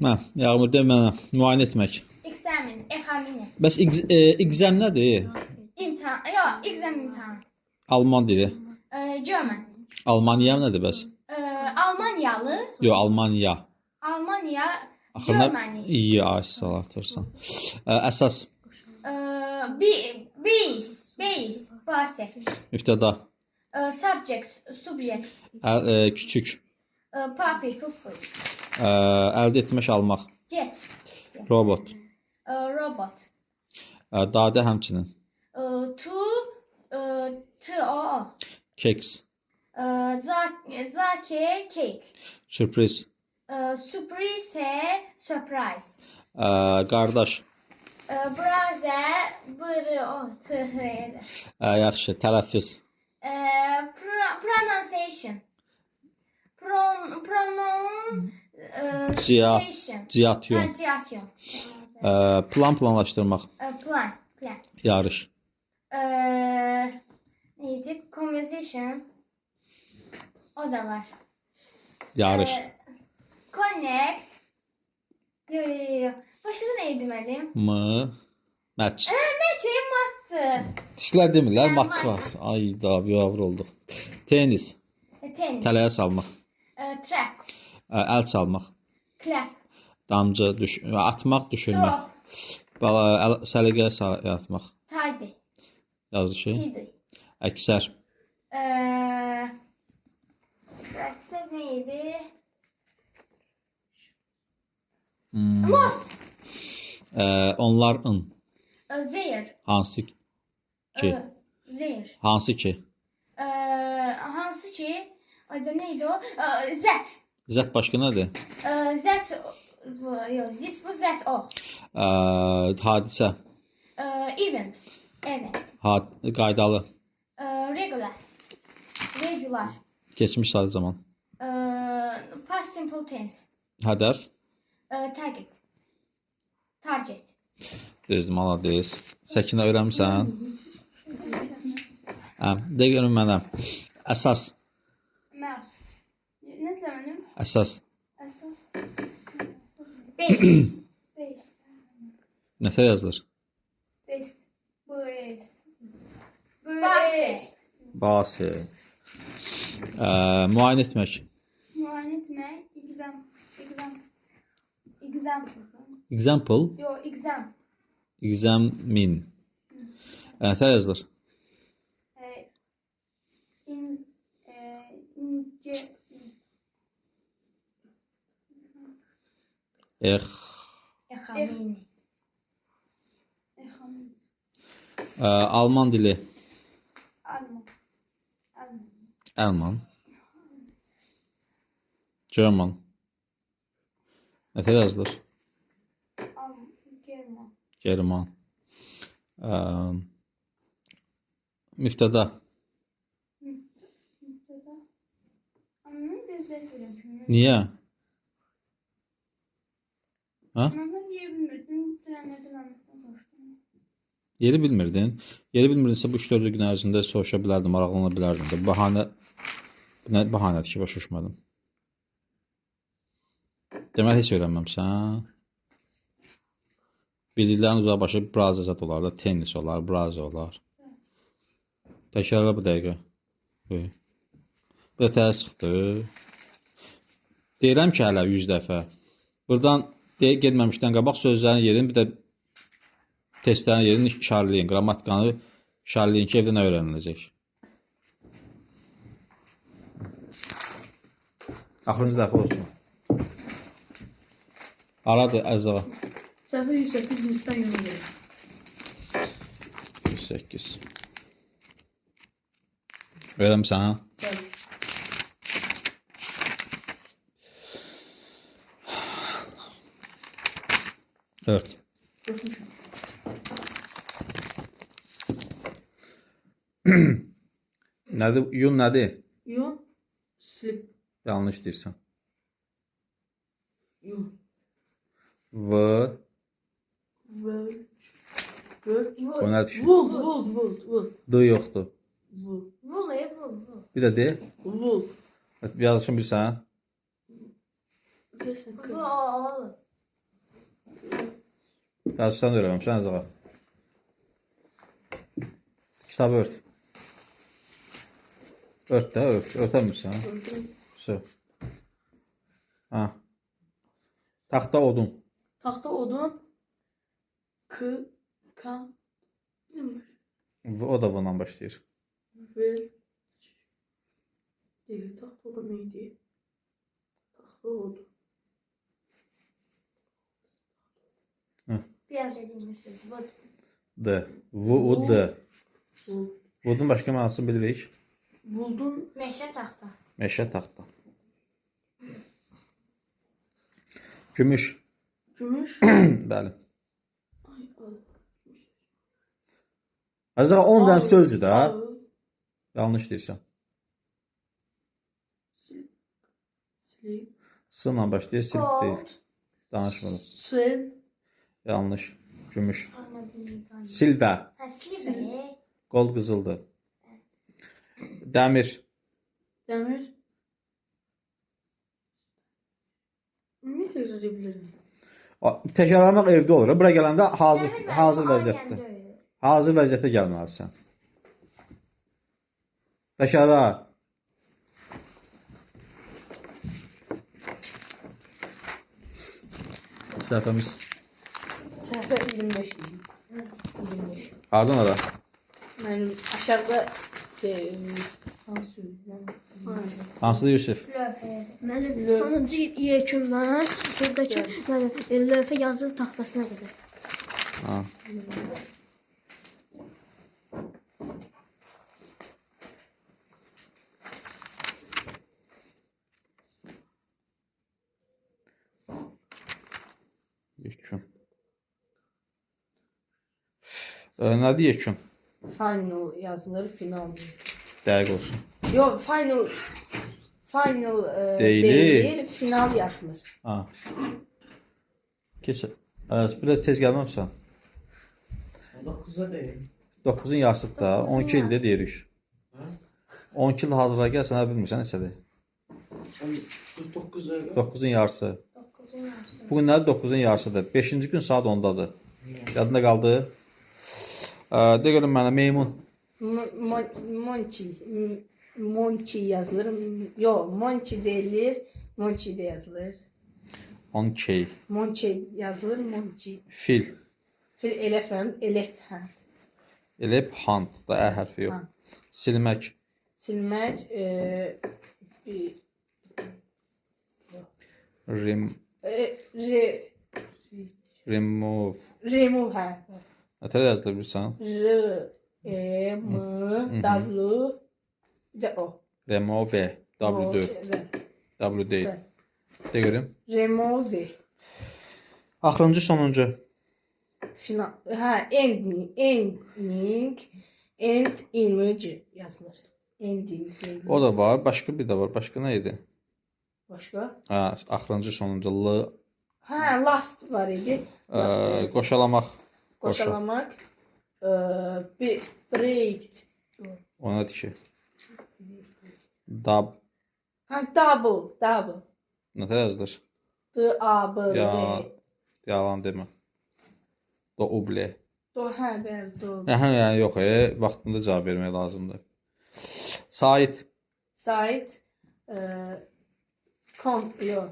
Hə, Yağmur de mənə. Müayinə etmək. Examine, examine. Bəs exam nədir? İmtahan, yox, exam imtahan. Alman dili. German. Almaniya nədir bəs? Almaniyalı. Yox, Almaniya. Almaniya, Axı nə? Germany. İyi, ay salatırsan. Əsas. Base, base, base. Mübtəda. Subject, subject. Küçük. Puppy, puppy. Əldə etmək, almaq. Get. Robot. Robot. Dadə həmçinin. To, T, O, O. Keks. Zake, cake. Sürpriz. Surprise, surprise. Qardaş. Brother, B, R, O, T, H, R. Yaxşı, tələffüz. Pronunciation. Pronunciation. Ciatyon. Pronunciation. Plan planlaşdırmaq. Plan, plan. Yarış. Neydi? Conversation. O da var. Yarış. Connect. Yo, yo, yo. Başında neydi mənim? M. Məç. Məçə, matçı. Tiklər demirlər, Hə, maç maç. var. Ay da, biabır olduq. Tenis. Tenis. Tələyə salmaq. Trap. Əl çalmaq. Clap. Damcı, atmaq, düşürmək. Drop. Bala, səliqəyə yaratmaq. Tidy. Yazdı ki. Tidy. Əksər. Əksər neydi? Most. Onların. Their. Hansı ki? Their. Hansı ki? Hansı ki? Ayda neydi o? That. Zət başqa nədir? That. Yox, this bu that o. Hadisə. Event. Evet. Qaydalı. Regular. Regular. Keçmiş sadə zaman. Past simple tense. Hədəf. Target. Target. Düzdür, malades. Səkinə öyrənmisən? Hə, de görüm mənə. Əsas. Mouse. Necə mənim? Əsas. Əsas. Base. Base. Nətər yazılır? Base. Base. Base. Base. Müayinə etmək. Müayinə etmək. Exam. Exam. Example. Example. Yo, exam. Examine. Nətər yazılır? İnce. Ex. Examine. Examine. Alman dili. Alman. Alman. Alman. German. Nətər yazılır? German. German. Mübtəda. Mübtəda. Amma mən biraz zəif öyrənmişim. Niyə? Hə? Mən yeri bilmirdim. Dünənlərdə Məhməddən soruşdum. Yeri bilmirdin. Yeri bilmirdinsə bu 3-4 gün ərzində soruşa bilərdim, maraqlana bilərdim də. Bəhanə nə bəhanədir ki, başa düşmədim. Deməli heç öyrənməmsən. Bildiklərin uzaq başı braza zət olar da, tenis olar, braza olar. Təkrarla bu dəqiqə. Bu da təzə çıxdı. Deyirəm ki, hələ 100 dəfə. Buradan getməmişdən qabaq sözlərin yerini, bir də testlərin yerini işarələyin, qrammatikanı işarələyin ki, evdə nə öyrəniləcək. Axırıncı dəfə olsun. Haradır Əziz ağa? Səhifə 108 misdən yolu gedir. 108. Öyrənmisən, ha? Bəli. Ört. Örtmüşəm. Nədir? Yun nədir? Yun, slip, Yanlış deyirsən. yun. V. Verge, verge. O nədir ki? Wool, wool, wool, wool. D yoxdur. Wool, Wool, wool, wool. Bir də D. wool. Yazışını bilirsən? Deyəsən, Wool. Yazısan öyrənməmsən Əziz ağa. Kitabı ört. Ört də, ört. Örtəmirsən. Su. Ha. Taxta odun. Taxta odun. K. K. Bilmirəm. O da bundan başlayır. Vel. Deyil, taxta odun nə idi? Taxta odun. Bir dediğimiz söz. Wood. D. V, U, D. Vul. Vudun başqa mənasını bilirik. Buldun. Meşə taxta. Meşə taxta. Gümüş. Gümüş. Bəli. Ay, Allah. Əziz ağa 10 dənə sözdür də. Al. Yanlış deyirsən. Sil. Silip. S ilə başlayır, silk deyil. Gold. Danışmırım. Sil. Yanlış. Gümüş. Anladım. Silvə. Ha, silver. Qol qızıldır. Dəmir. Demir. Ne tekrar edebilirim? Təkrarlamaq evdə olur. Bura gələndə hazır Dəmir mənim hazır ailəmdə vəziyyətdə. öyle. Hazır vəziyyətə gəlməlisən. Təkrarla. Səhifəmiz Səhifə 25 diyeyim. 25. hardan ora? Mənim aşağıda hansı? Hansıdır Yusif? Lövhə. Mənim sonuncu yekundan buradakı mənim lövhə yazı taxtasına qədər. Ha. Yekun. Nədir yekun? Final yazılır, final. Dəqiq olsun. Yo, final final Deyilir. deyilir, final yazılır. Ha. Keç. Evet, biraz tez gəlməmsən. 9'a değil. 9-un yarısıdır da, 12 ildə deyirik. Ha? 12 il hazırlığa gəlsən, hə bilmirsən neçədir? 9'a. 9-un yarısı. 9-un yarısı. Bu günlər 9-un yarısıdır. 5-ci gün saat 10-dadır. Yadında qaldı? De görüm mənə meymun. Monchi Monchi yazılır. Yo, Monchi deyilir, Monchi də yazılır. 12. Monchi yazılır, Monchi. Fil. Fil elephant, elephant. Elephant da ə hərfi yox. Ha. Silmək. Silmək, Rem re, remove. remove, hə. Nətər yazılır bilirsən? R, E, M, W, bir də O. Remove. W deyil. V. W deyil. V. De görüm. Remove. Axırıncı, sonuncu. Final. Hə, ending, ending, end image yazılır. Ending deyilir. O da var. Başqa bir də var. Başqa nə idi? Başqa? Hə, axırıncı, sonuncu. L. Hə, last var idi. Last yazılır. Qoşalamaq. Qoşa. Qoşalamaq. Bir break. O nədir ki? Dab. Hə, double, double. Nətər yazılır? D A B L. Ya, yalan demə. Double. Do, hə, bəli, do. Hə, yəni yox, vaxtında cavab vermək lazımdır. Sait. Sait kon, yox.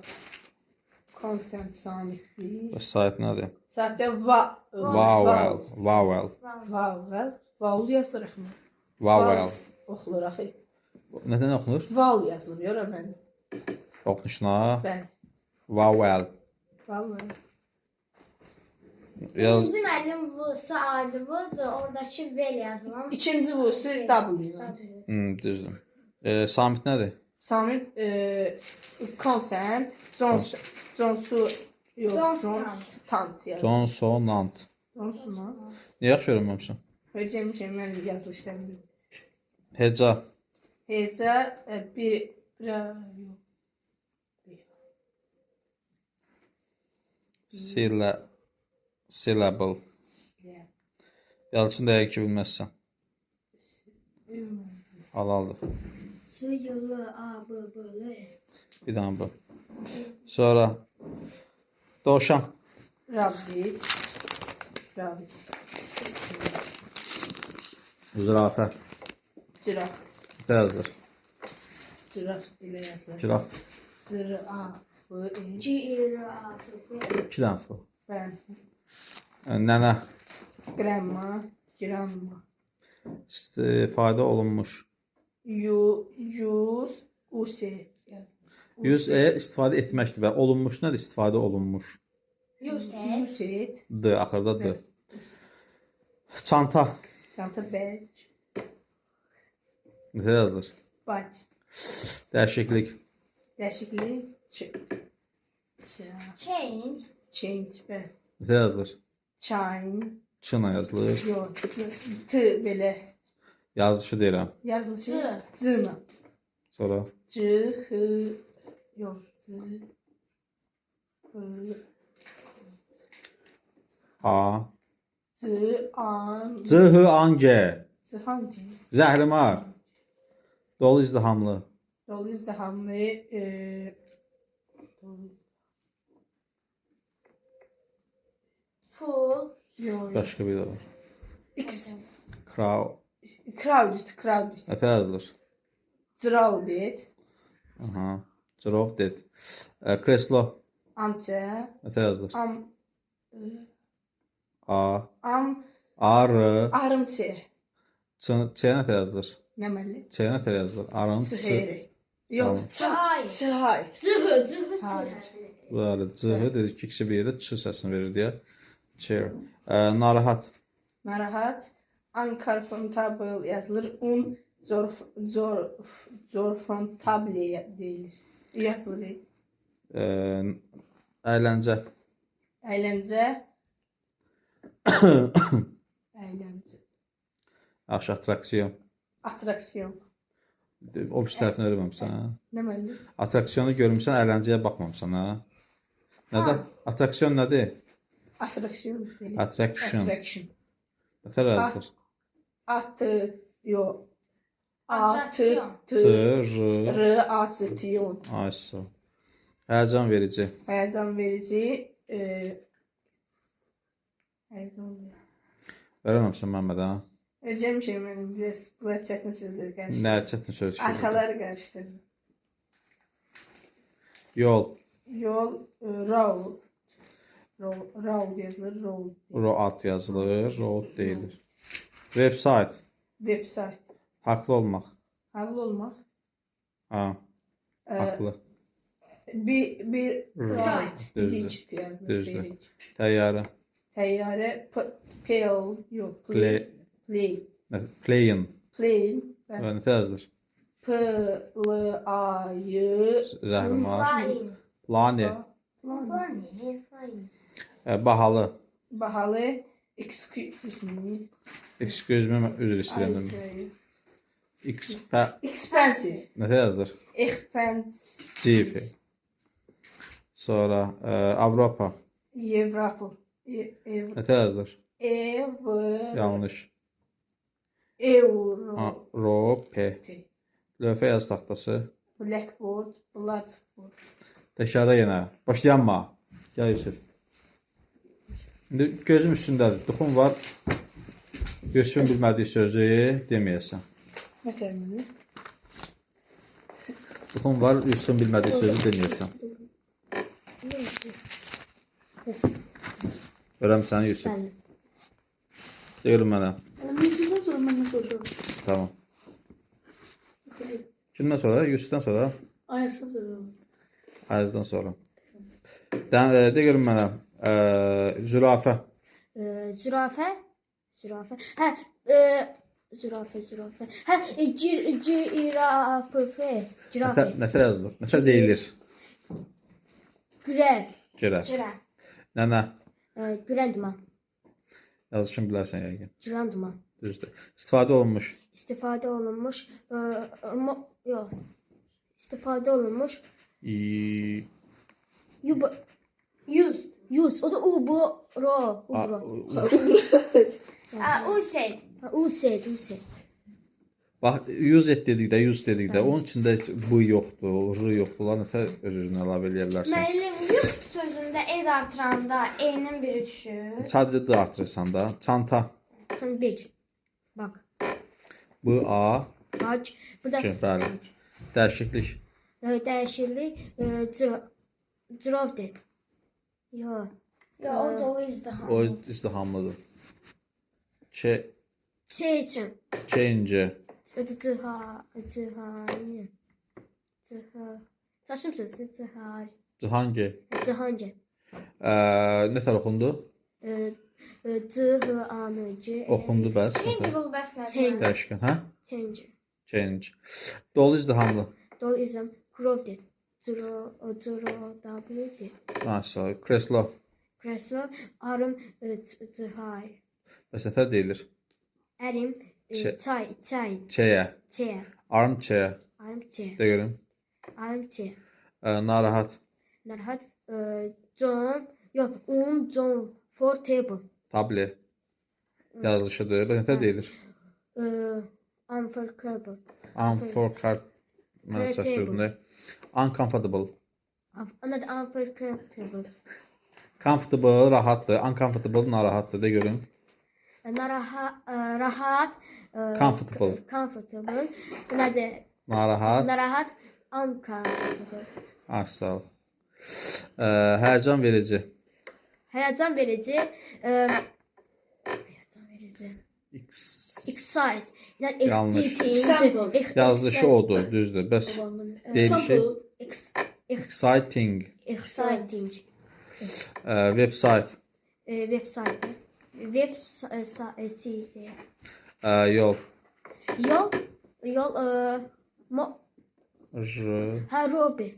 Consent summit. Bəs sait nədir? Saitdə va Vowel. Vowel. Vowel. Vowel yazılır axı. Vowel. Oxulur axı. Nədən oxunur? Vowel yazılır, yox əfəndim. Oxunuşuna. Bəli. Vowel. Vowel. Yaz. Birinci müəllim V-sı adı V-dur. Oradakı V yazılan. İkinci V-si W. W. Düzdür. Samit nədir? Summit consent Johnson Johnsu yox Johnston. Johnston yazılır. Consonant. Johnson. Niyə yaxşı öyrənməmisən? Öyrənmişəm mən yazılışlarını. Heca. Heca bir yox. Silə. Syllable. Yalçın dəqiq ki bilməzsən. Halaldır. S, Y, L, A, B, B, L. E. Bir dənə bu. Sonra dovşan. Rabbit. Crowded. Zürafə. Giraf. Nə yazılır? Giraf belə yazılır. Giraf. C A F E. G R A F F. 2 dənə F. Bəli. Nənə. Grandma. Grandma. İstifadə olunmuş. Use. Use. Use istifadə etməkdir və olunmuş nədir? İstifadə olunmuş. Use. Use it. D axırda D. Çanta. Çanta bag. Nə yazılır? Bag. Dəyişiklik. Dəyişiklik. Ç. Ç. Change. Change. Bəli. Nə yazılır? Chine. Ç-la yazılır. Yox. C, T belə. Yazılışı deyirəm. Yazılışı C. C ilə. Sonra C, H, yox, C, H, A. C, A, C, H, A, G. C, hangi? Zəhrimar. Dolu izdihamlı. Dolu izdihamlı, dolu, Full. yox, Başqa bir də var. X, Crow. crowded, crowded, Nə yazılır? crowded, Aha. Crowded. Dead. Kreslo. amca, Nə yazılır? am, A. am, A, R. armchair, C, C nə yazılır? nə məli? C nə yazılır? Arın. C. C, yox, C, Çay. C, H, C H C H C. Bəli, C, H dedik ki, ikisi bir yerdə Ç səsini verir deyə. Chair. Narahat. Narahat, uncomfortable yazılır, un, zor, zor, zorfontable deyilir. Yazılır. Əyləncə. Əyləncə. Əyləncə. Yaxşı, attraksiyon. Attraksiyon. O birisi tərəfini öyrənməmisən, hə? Nə məli? Attraksiyonu görmüsən, əyləncəyə baxmamısan, hə? Nədir? Attraksiyon nədir? Attraksiyon. Deyilir. Attraction. Attraction. Nətər yazılır? At, yox. A, T, Attraksiyon. T, T, R, R, A, C, T, O. Ay, sağ ol. Həyəcan verici. Həyəcan verici. Həyəcan verici. Öyrənməmisən Məmməd, hə? Öyrənmişəm mənim biraz bu çətin sözləri qarışdırdım. Nə çətin söz ki? Arxaları qarışdırdım. Yol. Yol, road. Road yazılır, road. Road yazılır, road deyilir. Website. Website. Haqlı olmaq. Haqlı olmaq. Ha, haqlı. Bir right. Düzdür. Birinci yazılır. Düzdür. Birinci. Təyyarə. Təyyarə, P, L, yox, Play. plane. Plane. Plane. Nə yazılır? P, L, A, Y. Zəhrimar. Flying. Plane. Plane. Flying. Bahalı. Bahalı. Excuse me. Excuse me, üzr istəyirəm. Expensive. Nə yazılır? Expensive. Sonra Avropa. Avropa. Nə yazılır? Ev. Yanlış. Euro. Ro, P. Lövhə yazı taxtası. Blackboard. Blackboard. Təkrarla yenə. Başlayanma. Gəl Yusuf. İndi gözüm üstündədir. Duxun var. Yusufun bilmədiyi sözü deməyəsən. Nə tərəfini? Duxun var, Yusufun bilmədiyi sözü deməyəsən. Öyrənmisən Yusuf? Bəli. Deyirəm mənə. Yusuf'dan sonra məndən soruşurum. Tamam. Kimdən sonra? Yusufdan sonra? Ayas'dan sonra. Ayazdan sonra. Deyirəm mənə. Zürafə. Zürafə. Zürafə. Hə, zürafə, zürafə. Hə, girafə. Girafə. Nətər yazılır? Nətər deyilir? Girəv. Girər. Giraf. Nənə. Grandma. Yazışını bilərsən yəqin. Grandma. Düzdür. İstifadə olunmuş. İstifadə olunmuş. Yox. İstifadə olunmuş. Use. Use. O da U, bu, ro. U, bro. Use. Use, use. Bax, use et dedikdə, use dedikdə, onun içində bu yoxdur, r yoxdur. Onlar nətər öz-özünə əlavə eləyə bilərsən? Müəllim, use sözündə sözündə e artıranda e-nin biri düşür. Sadəcə D artırırsan da. Çanta. Sən bec. Bax. B A Bac. Bu da K. Bəli. Dəyişiklik. Dəyişiklik crowded. Yo. Yo, o dolu izdiham. O izdihamlıdır. Ç C üçün. change. C C H C H C H. Çaşım sözü C H. Cihangir. Cihangir. Nə tər oxundu? C H A N G. E. Oxundu bəs. Changeable bəs nədir? Change. Dəyişkən, hə? Change. Change. Dolu izdihamlı. Dolu izm crowded. Zero zero W D. Nice. Kreslo. Kreslo arım C H. Bəs nətər deyilir? Ərim çay çay Çəyə. chair. Armchair. Armchair. De görüm. Armchair. Narahat. Narahat. John yox, John for table. Tablet. Yazılışıdır. Bəs nətər deyilir? Unforgivable. Unforcard. Mən çaşdırdım da. Uncomfortable. Another unforgivable. Comfortable rahatdır. Uncomfortable narahatdır. De görüm. Narahat, rahat. Comfortable. Comfortable. Nədir? Narahat. Narahat. Uncomfortable. Ah, sağ ol. Həyəcan verici. Həyəcan verici. Həyəcan verici. X. Excise. Yəni Yanlış. X-G-T. Yazılışı odur, düzdür. Bəs deyilişi exciting. Exciting. Website. Website. Website. Yol. Yol. Yol. Mo. R. Ha, Robi.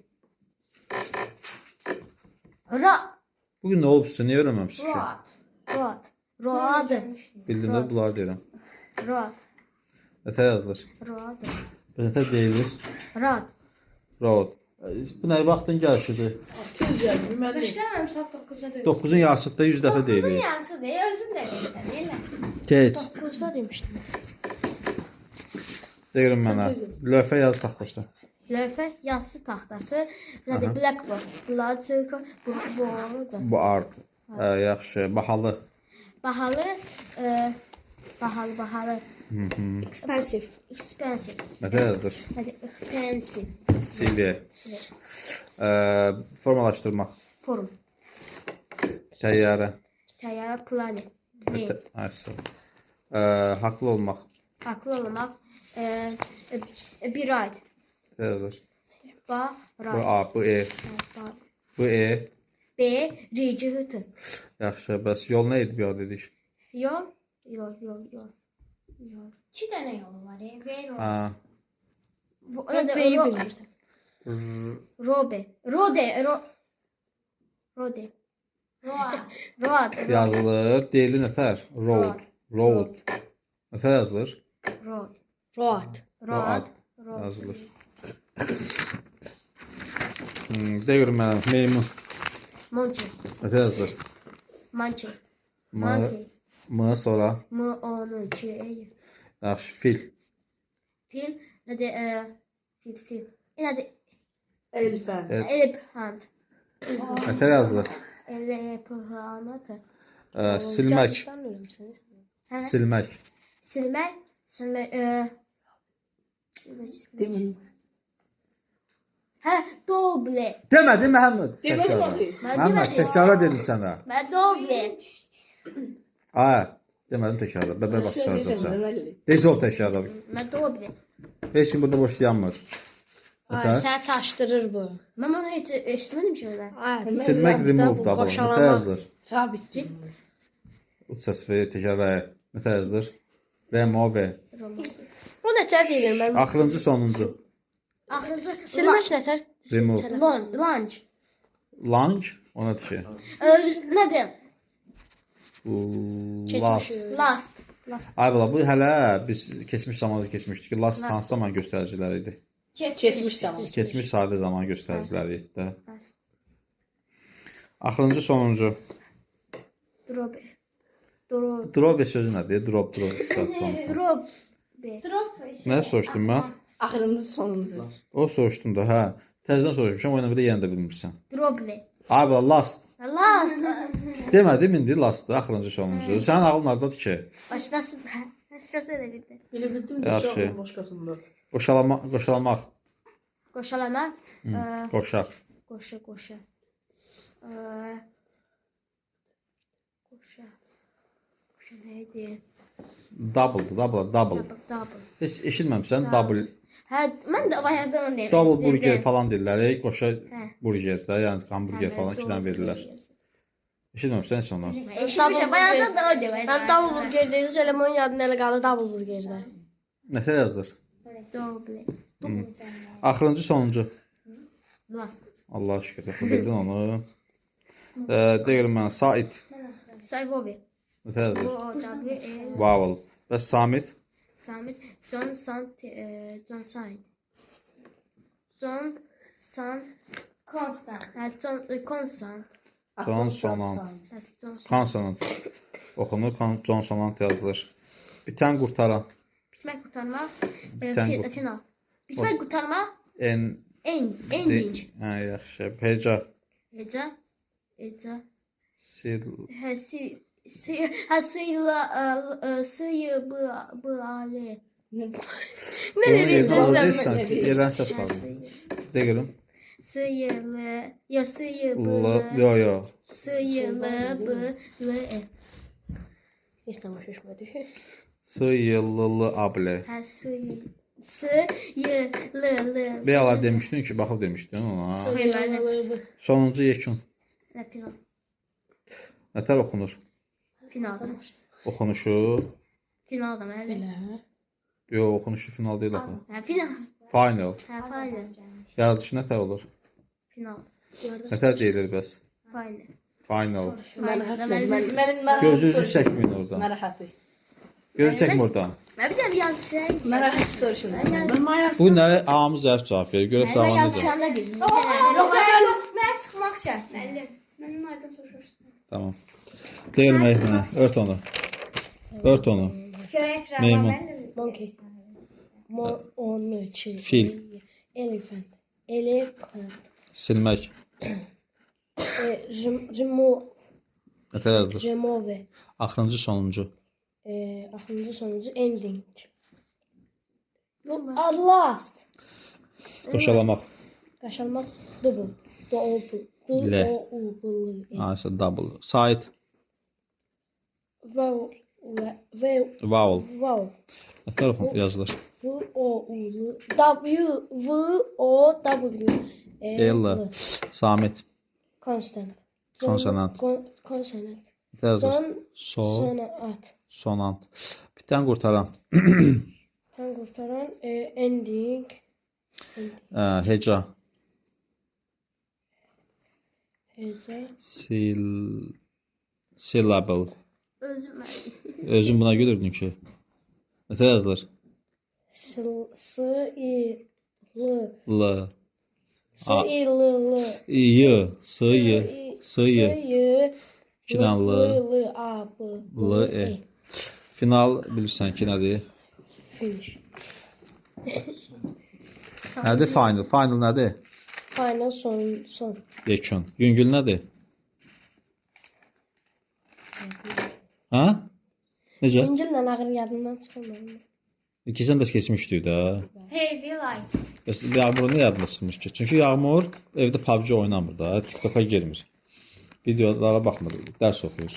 Ra. Bugün nə olub sizə? Niyə öyrənməmisiniz ki? Road. Road. Road. Bildim də bunları deyirəm. Road. Nətər yazılır? Road. Bəs nətər deyilir? Road. Road. Bu nəyə baxdın gəlişidir? Tez gəldi, müəllim. Başqa saat 9-a dönür. 9-un yarısında 100 dəfə 9-un deyilir. yarısı deyə özün də deyirsən, elə. Keç. 9-da demişdim. Deyirəm mənə. Lövhə yazı taxtası. Lövhə yazı taxtası. Nədir? Blackboard. Blackboard. Board. Bu art. Yaxşı. Bahalı. Bahalı. Bahalı, bahalı. Expensive. Expensive. Nətər yazılır? Nədir? Expensive. CV. Formalaşdırmaq. Forum. Təyyarə. Təyyarə plane. Plane. Ay, sağ ol. Haqlı olmaq. Haqlı olmaq. Bir ay. Nətər yazılır? Ba, Bu ray. A, bu E. Ba. Bu E. B, R, C, H, T. Yaxşı, bəs yol nə idi bir o dedik? Yol, yol, yol, yol. Yol. 2 dənə yolu var, V road. Ha. Bu, Ben nədir? F'yi Ro bilmirdim. Robe. Rode, ro Rode. Road. Road. Yazılır. Deyilir nətər? Road. Road. Nətər yazılır? Road. Road. Road. Road. Yazılır. Deyirəm mənə. Meymun. Monkey. Nətər yazılır? Monkey. M, Monkey. M sonra. M, O, N, C, E. Yaxşı, fil. Fil. Nədir? Fil, fil. Nədir? Elephant. Elephant. Nətər yazılır? L, E, P, H, A, N, T. Silmək. Yazışdan öyrənmisiniz? Hə? Silmək. Silmək. Silmək. Silmək. Silmək. Demin. Hə, doble. Demədim Məhəmməd. Demədim Təkrarla. axı. Mən Məhəmməd, demədim. təkrarla dedim sənə. Mən doble. Ay, demədim təkrarla. Bəbə basacaqsan sən. Müəllim. Tez ol təkrarla. Mən doble. Heç kim burada boş dayanmır. Ay, Nətər? səni çaşdırır bu. Mən onu heç eşitmədim ki mən. Ay, Silmək remove da bu. Nətər Qoşalamaq. yazılır? Rabitdi. Uç səs ver, təkrarla. Nətər yazılır? Remove. O nətər deyilir mən? Axırıncı, sonuncu. Axırıncı Silmək nətər? Remove. Lon, lunch. Lang, o nədir ki? Nədir? Last. Last. Last. Ay bala, bu hələ biz keçmiş zamanda keçmişdik ki, last hansı zaman göstəriciləri idi? Keçmiş zaman. Keçmiş sadə zaman göstəriciləri idi də. Last. Axırıncı, sonuncu. Drop. Drop. Drop sözü nədir? Drop, drop. Sonuncu. Drop. Drop. Nə soruşdum mən? Axırıncı, sonuncu. O soruşdum da, hə. Təzədən soruşmuşam, o ilə bir də yenə də bilmirsən. Droble. Ay bala, last. Last. Demədim indi lastdır, axırıncı, sonuncu. Sənin ağlın hardadır ki? Başqası da. Başqası da bildi. Belə bildim də Yaxşı. çox başqasında. Qoşalamaq, qoşalamaq. Qoşalamaq. Qoşaq. Qoşa, qoşa. Qoşa. Qoşa nə idi? Double, double, double. Double, double. Heç eşitməmisən double. Hə, mən də bayaqdan onu demək Double istəyirdim. burger falan deyirlər. Qoşa Hə. burger də, yəni hamburger falan iki dənə verirlər. Eşitməmisən heç ondan. Eşitmişəm, bayaqdan da o demək. Mən double burger deyirsə elə onun yadına elə qalır double burgerdə. Nətər yazılır? Double. Axırıncı, sonuncu. Last. Allah'a şükür, bildin onu. Deyirəm mən, Said. Sayvovi. Nətər yazılır? O, O, W, E. Vowel. Və Samit. Samit. John Sant, John Saint. John San, Constant. hə, John Constant. Consonant. Hə, John Sant. Consonant. Oxunur, consonant yazılır. Bitən qurtaran. Bitmək qurtarmaq. Bitən qurtarmaq. Final. Bitmək qurtarmaq. En, Ending. Hə, yaxşı. Heca. Heca. Heca. Sil. Hə, si, si, hə, S, L, S, Y, B, B, A, L. Nə deyirsən? Yerdən səhv Hə, qaldı. S, Deyirəm. S, Y, L, ya, S, Y, B, L, L, yo, yo. S, Y, L, B, L, E. Heç nə başa düşmədik. S, Y, L, L, A, B, L. Hə, S, Y, S, Y, L, L. Bir ala demişdin ki, baxıb demişdin ona. Xeyr, Sonuncu yekun. Nə final? Nətər oxunur? Final. Oxunuşu. Final da mənim. Belə. Yox, oxunuşu final deyil axı. Hə, final. Final. Hə, final. Yazılışı nətər olur? Final. Nətər deyilir bəs? Final. Final. Narahat mənim narahat Gözünüzü soruşun. çəkməyin oradan. Narahatıq. Gözü çəkmə oradan. Mən bir dənə yazışan. Narahat soruşun. Mən mayasın. Bu günləri hamı zərif cavab verir. Görək Mən zaman necə. yazışanda bildim. Yox, müəllim. Mən çıxmaq şərti. Müəllim, mənim aydan soruşursun. Tamam. Deyirəm mənə. Ört onu. Ört onu. Görək Rəva Meymun. müəllim. Monkey. Mo, onu, çi. Fil. Elephant. Elephant. Silmək. Remove. Nətər yazılır? Remove. Axırıncı, sonuncu. Axırıncı, sonuncu. Ending. Last. Qoşalamaq. Qaşalmaq. Double. Double. L. D O U B L E. Ha, double. Said. V V Vowel. Vowel. Nətər yazılır? V O U L W V O W E L. Samit. Constant. Consonant. Consonant. Nətər yazılır? Son So, sonat. sonant. Bitən qurtaran. Bitən qurtaran ending. Heca. Heca. Sil syllable. Özüm Özün buna gülürdün ki. Nətər yazılır? S S I L L S I L L Y S Y S Y Y İki dənə L. L A B L E. Final bilirsən ki nədir? Finish. Nədir final? Final nədir? Final son son. Yekun. Yüngül nədir? Hə? Necə? Yüngüllə ağır yadımdan çıxmır. Keçən dərs keçmişdik də. Heavy light. Bəs Yağmurun nə yadına çıxmış ki? Çünki Yağmur evdə PUBG oynamır da, TikToka girmir. Videolara baxmır, dərs oxuyur.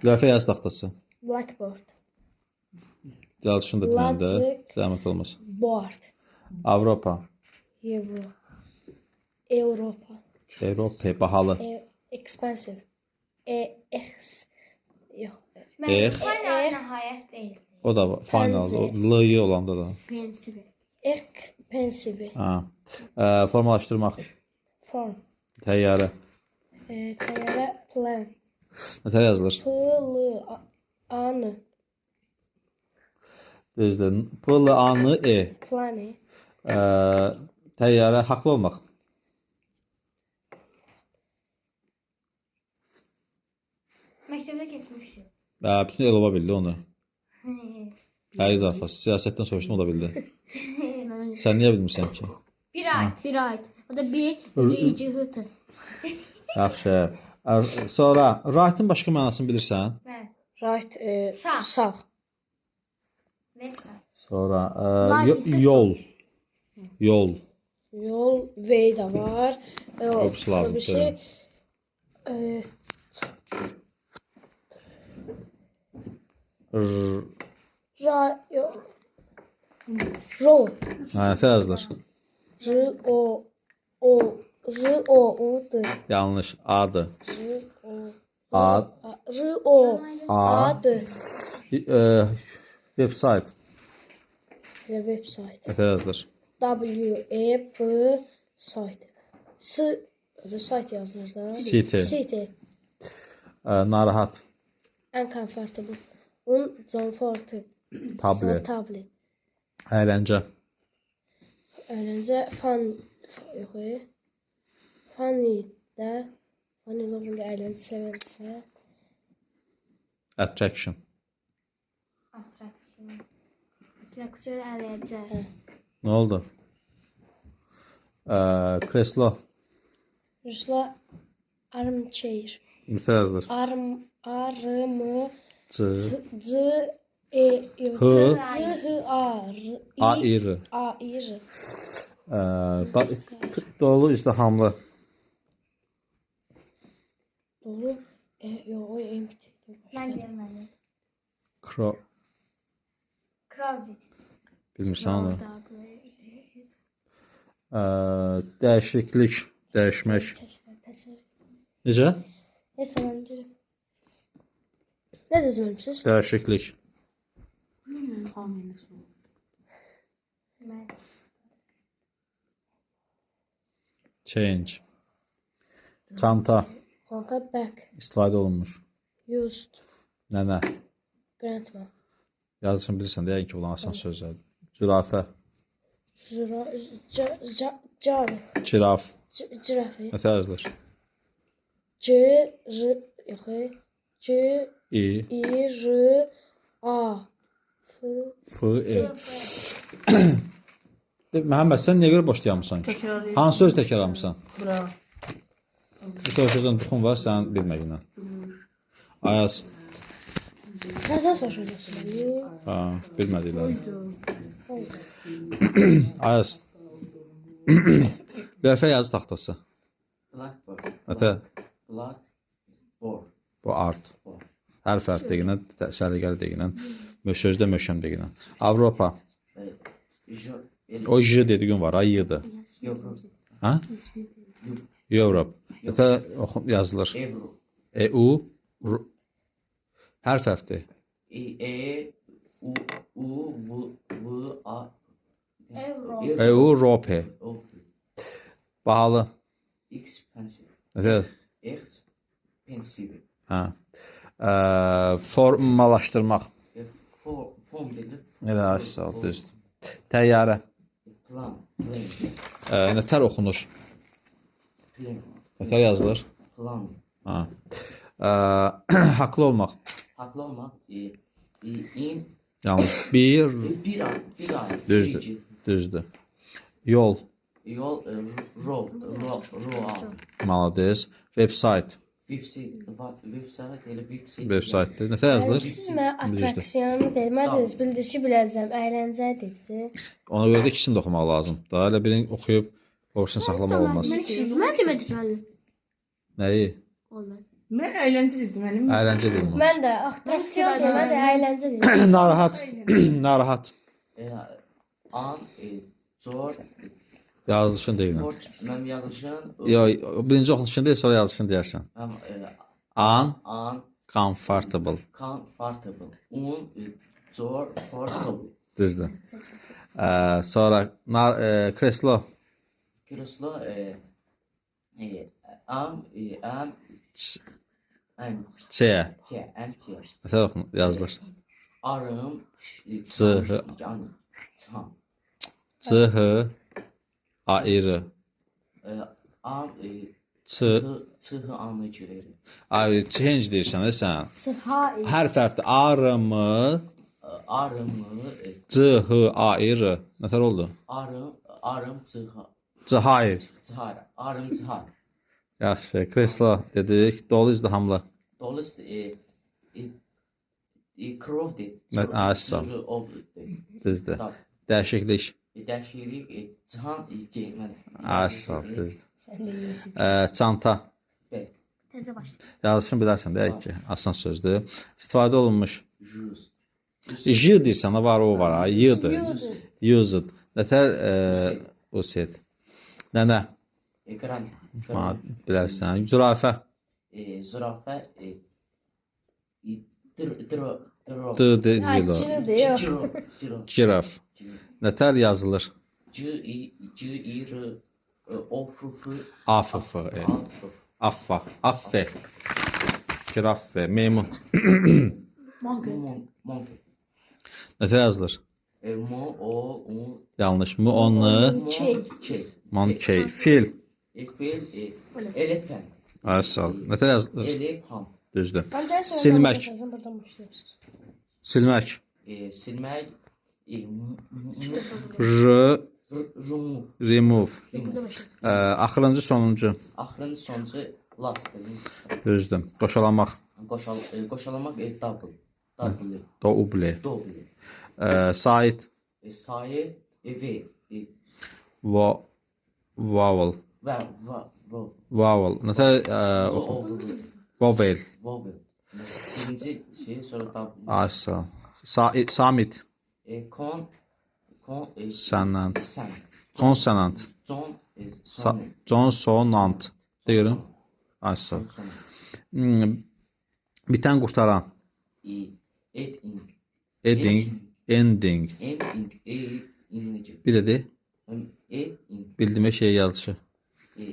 Lövhə yazı taxtası. Blackboard. Yazışını da dinləndə Black- zəhmət olmasa. Board. Avropa, Euro. Europa. Avropa bahalı. Expensive. E X. Yox. Ex. Final nəhayət deyil. O da var. Final, o L Y olanda da. Pensive. Expensive. Ha. Formalaşdırmaq, Form. təyyarə. Təyyarə plan. Nətər yazılır? P L A N. Düzdür. P L A N E. Plane. Təyyarə haqlı olmaq. Məktəbdə keçmişdik. Bütün Elova bildi onu. Həyi zarfası. Siyasətdən soruşdum, o da bildi. Sən niyə bilmirsən ki? Bir Bright. Bright. O da B, R, G, H, T. Yaxşı. Sonra right-ın başqa mənasını bilirsən? Bəli. Right, Sağ. sağ. Left. Sonra Right isə yol. Yol. Yol V də var. O birisi lazımdır. O birisi, R. ra, yox. Road. Hə, nə yazılır? R O O R O U D. Yanlış. A-dır. R O A. R O A. A D. Website. Və website. Nə yazılır? W E B site. S Öyle site yazılır da. City. City. Narahat. Uncomfortable. Uncomfortable. Tablet. Tablet. Əyləncə. Əyləncə fun yox. Funny də funny loving əyləncə sevənsə. Attraction. Attraction. Attraction əyləncə. Nə oldu? Kreslo. Rusla armchair. Nə yazılır? Arm A R M C. C E yox, H. C H A R I A I R. A I R. Dolu izdihamlı. Doğru. Yox, o empty. Mən görmədim. Kro. Crowded. Bilmirsən onu. Dəyişiklik, dəyişmək. Necə? Neyse mən deyirəm. Nə dediniz? Dəyişiklik. Bilmiyorum. Mən. Change. Çanta. Çanta back. İstifadə olunmuş. Used. Nənə. Grandma. Yazısını bilirsən də, yəqin ki, bunlar asan sözlərdir. Zürafə. Züra, ca, Giraf. Giraffe. Nə yazılır? C, R, yox, C, İ, I, R, A, F, F, E. De, Məhəmməd, sən niyə görə boş dayanmısan ki? Təkrar Hansı söz təkrarlamısan? Bura. Bu tör sözdən duxun var sənin bilməyindən. Ayaz. Nə sən soruşacaqsın? Ha, bilmədikləri. Ayaz. Lövhə yazı taxtası. Blackboard. Ətə, Blackboard. bu art. Hərf hərf deyinə, səliqəli deyinə, sözdə möhkəm deyinə. Avropa. J. O J dediğin var, ay Y-dır. Euro. Ha? Europe. Ətə, yazılır. Euro. E, U, R, hərf hərfdir. E, E, U, U, V, V, A. Euro. E, U, R, P. O, Bahalı. Expensive. Ətə, Expensive. hə. Formalaşdırmaq. Form dedi. Elə, sağ ol, düzdür. Təyyarə. Plan. Plane. Nətər oxunur? Plane. Nətər yazılır? Plan. Ha. Haqlı olmaq. Haklı olmak. In. Yanlış. Bir, Bir ay. Bir ay. Düzdür. Bir, Düzdür. Yol. Yol. Road. Road. Road. Malades. Website. Website. Website. Elə website. Website-dir. Nətər yazılır? Siz mənə attraksiyon demədiniz, bildiniz ki, biləcəm, əyləncə dediniz. Ona görə də ikisini də oxumaq lazım. Daha elə birini oxuyub o birisini saxlamaq olmaz. Mən demədim müəllim. Nəyi? Olmaz. Mən əyləncə dedim, müəllim. Əyləncə dedim. Mən də attraksiyon demədim, əyləncə dedim. Narahat. Narahat. An. Zor. Yazılışın deyilən. Mənim yazılışın. Yox, birinci oxunuşun deyil, sonra yazılışın deyərsən. An. An. Comfortable. Comfortable. Un. Comfortable. Düzdür. Sonra kreslo. Kreslo. Am. M. M. C. C. M. C. Nətər yazılır? Arım. C. H. C. H. A. I. R. A. C. C. H. A. N. G. A. Change deyirsən, sən. C. H. Hərf hərfdir. A. R. M. A. R. M. C. H. A. I. R. Nətər oldu? R. R. C. H. Cahayr. Cihar. Arım cihar. Yaxşı. Kreslo dedik. Dolu izdihamlı. Dolu crowded. Nə- sağ ol. Düzdür. Dəyişiklik. Dəyişiklik cihan G mən. Sağ ol, düzdür. Sən bilmirsən. Çanta. B. Təzə başlayır. Yazılışını bilərsən də ki, asan sözdür. İstifadə olunmuş. Juz. J deyirsən, o var, o var. Ha, Y-dır. Used. Nətər used. Nənə, Ekran. ha, bilərsən. Zürafə. Zürafə dr dr dr D deyil o. Cini yox. Ciro ciro Giraf. Nətər yazılır? C I C I R O F F A F F E. A F F Affa. Affe. Giraffe. Meymun. Monkey. Monkey. Nətər yazılır? M O U Yanlış. M O N K K Monkey. Fil. Fil elephant. Ay sağ ol. Nətər yazılır? Elephant. Düzdür. Mən gəlsən, Silmək. Buradan başlayırsınız. Silmək. Silmək R remove. remove. Remove. Axırıncı, sonuncu. Axırıncı sonuncu last. Düzdür. Qoşalamaq. Qoşal qoşalamaq double. Double. Double. Double. Sait. Sayı V Va vowel. və və və Vowel. Nətər oxu? Vowel. Vowel. Birinci şey sonra double. Ay sağ ol. Samit. Kon kon Sənant. Sen. Consonant. John Consonant. Deyirəm. Ay sağ ol. Bitən qurtaran. Ending. Ending. Ending. Ending. E inci. Bir də de. E in. Bildiyimə şey yazışı. E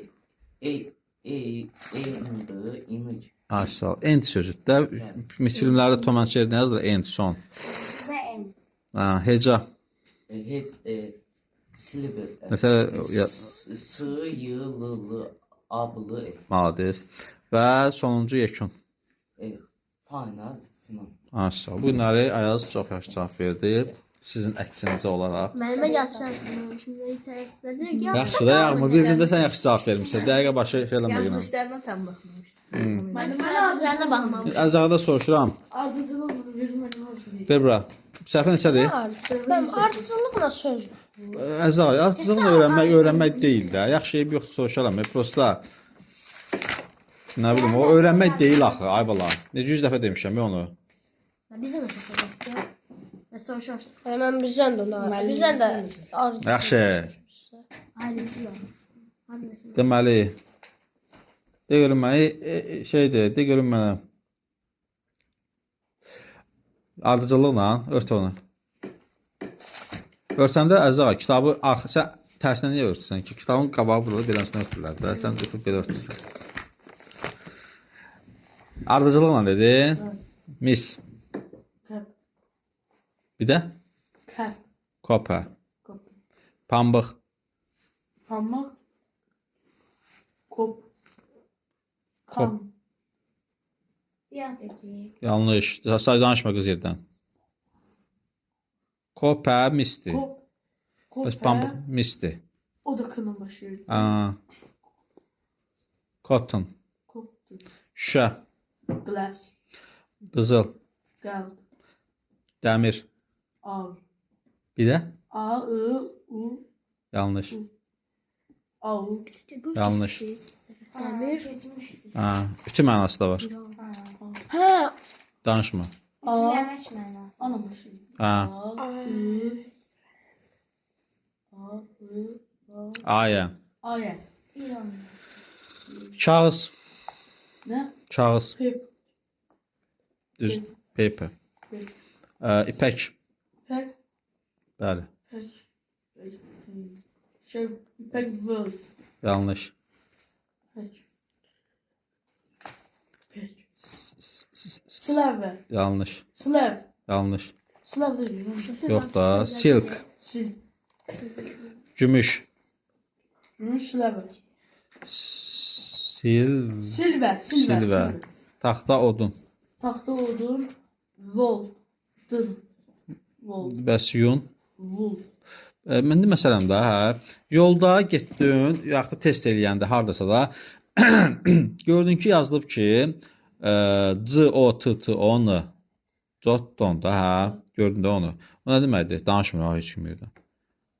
E E end inci. Ay sağ ol. End sözüdür də. Mis filmlərdə Tom and Jerry nə yazılır? End, son. Və M. Ha, heca. Head syllable. Məsələn, S Y L L A B L E. Malades. Və sonuncu yekun. Final, final. Ay sağ ol. Bu günləri Ayaz çox yaxşı cavab verdi. Sizin əksinizə olaraq. Müəllimə yazışmışdım. İnternetdə deyir ki, Yaxşı da Yağmur, bir gündə sən yaxşı cavab vermişsən. Dəqiqə başı şey eləmə günə. Yazılışlarına tam baxmamış. Mən tələffüzlərinə baxmamışam. Əzağda soruşuram. Ardıcılıq verir müəllim olsun. Ver bura. Səhvə neçədir? Mən ardıcıllıqla söz. Əzağ, ardıcıllıqla öyrənmək, deyil də. Yaxşı eyib yoxdur soruşaram. Prosta nə bilim, o öyrənmək deyil axı, ay bala. Necə 100 dəfə demişəm onu. Bizə də soruşacaqsın. Və soruşarsınız. Mən bizdən də ona. Bizdən də ardıcıl. Yaxşı. Ayrıcı. Deməli, de görüm mənə, şeydir, de görüm mənə. Ardıcıllıqla ört onu. Örtəndə Əzza, kitabı arxa, sən tərsinə niyə örtürsən ki? Kitabın qabağı burada beləsinə örtürlər də. Sən götürüb belə örtürsən. Ardıcıllıqla dedin. Mis. Kap. Bir də? Kap. Kopə. Kop. Pambıq. Pamuk. Kop. Kam. Yanlış. Say danışma qız yerdən. Kopə misdir. Kop. Bəs Kopə. pambıq misdir. O da kının başlayır. Aa. Cotton. Kopdur. Şüşə. Glass. Qızıl. Qəlb. Dəmir. Av. Bir də? A, I, U, Yanlış. A, U. Yanlış. Dəmir. Ha, ütü mənası da var. Hə, Danışma. A. Ütüləmək mənası. Ana başlayır. Ha, A, I, A, I, A. ayə. A, Y. Kağız. Nə? Kağız. Pep. Düz. Paper. Pep. İpək. Pek. Bəli. Pek. Pek. Şey, pek vıl. Yanlış. Pek. Pek. Slave. Yanlış. Slave. Yanlış. Slave deyil. Yox da. Silk. Sil. Gümüş. Gümüş slave. Sil. Silvə, silvə, Silvə. silvə. Taxta odun. Taxta odun. Vol. Dın. Vol. Bəs yun. Vul. İndi məsələn də, hə, yolda getdin, yaxud da test eləyəndə hardasa da gördün ki, yazılıb ki, C O T T O N. Cotton da, hə, gördün də onu. O nə deməkdir? Danışmır heç kim yerdə.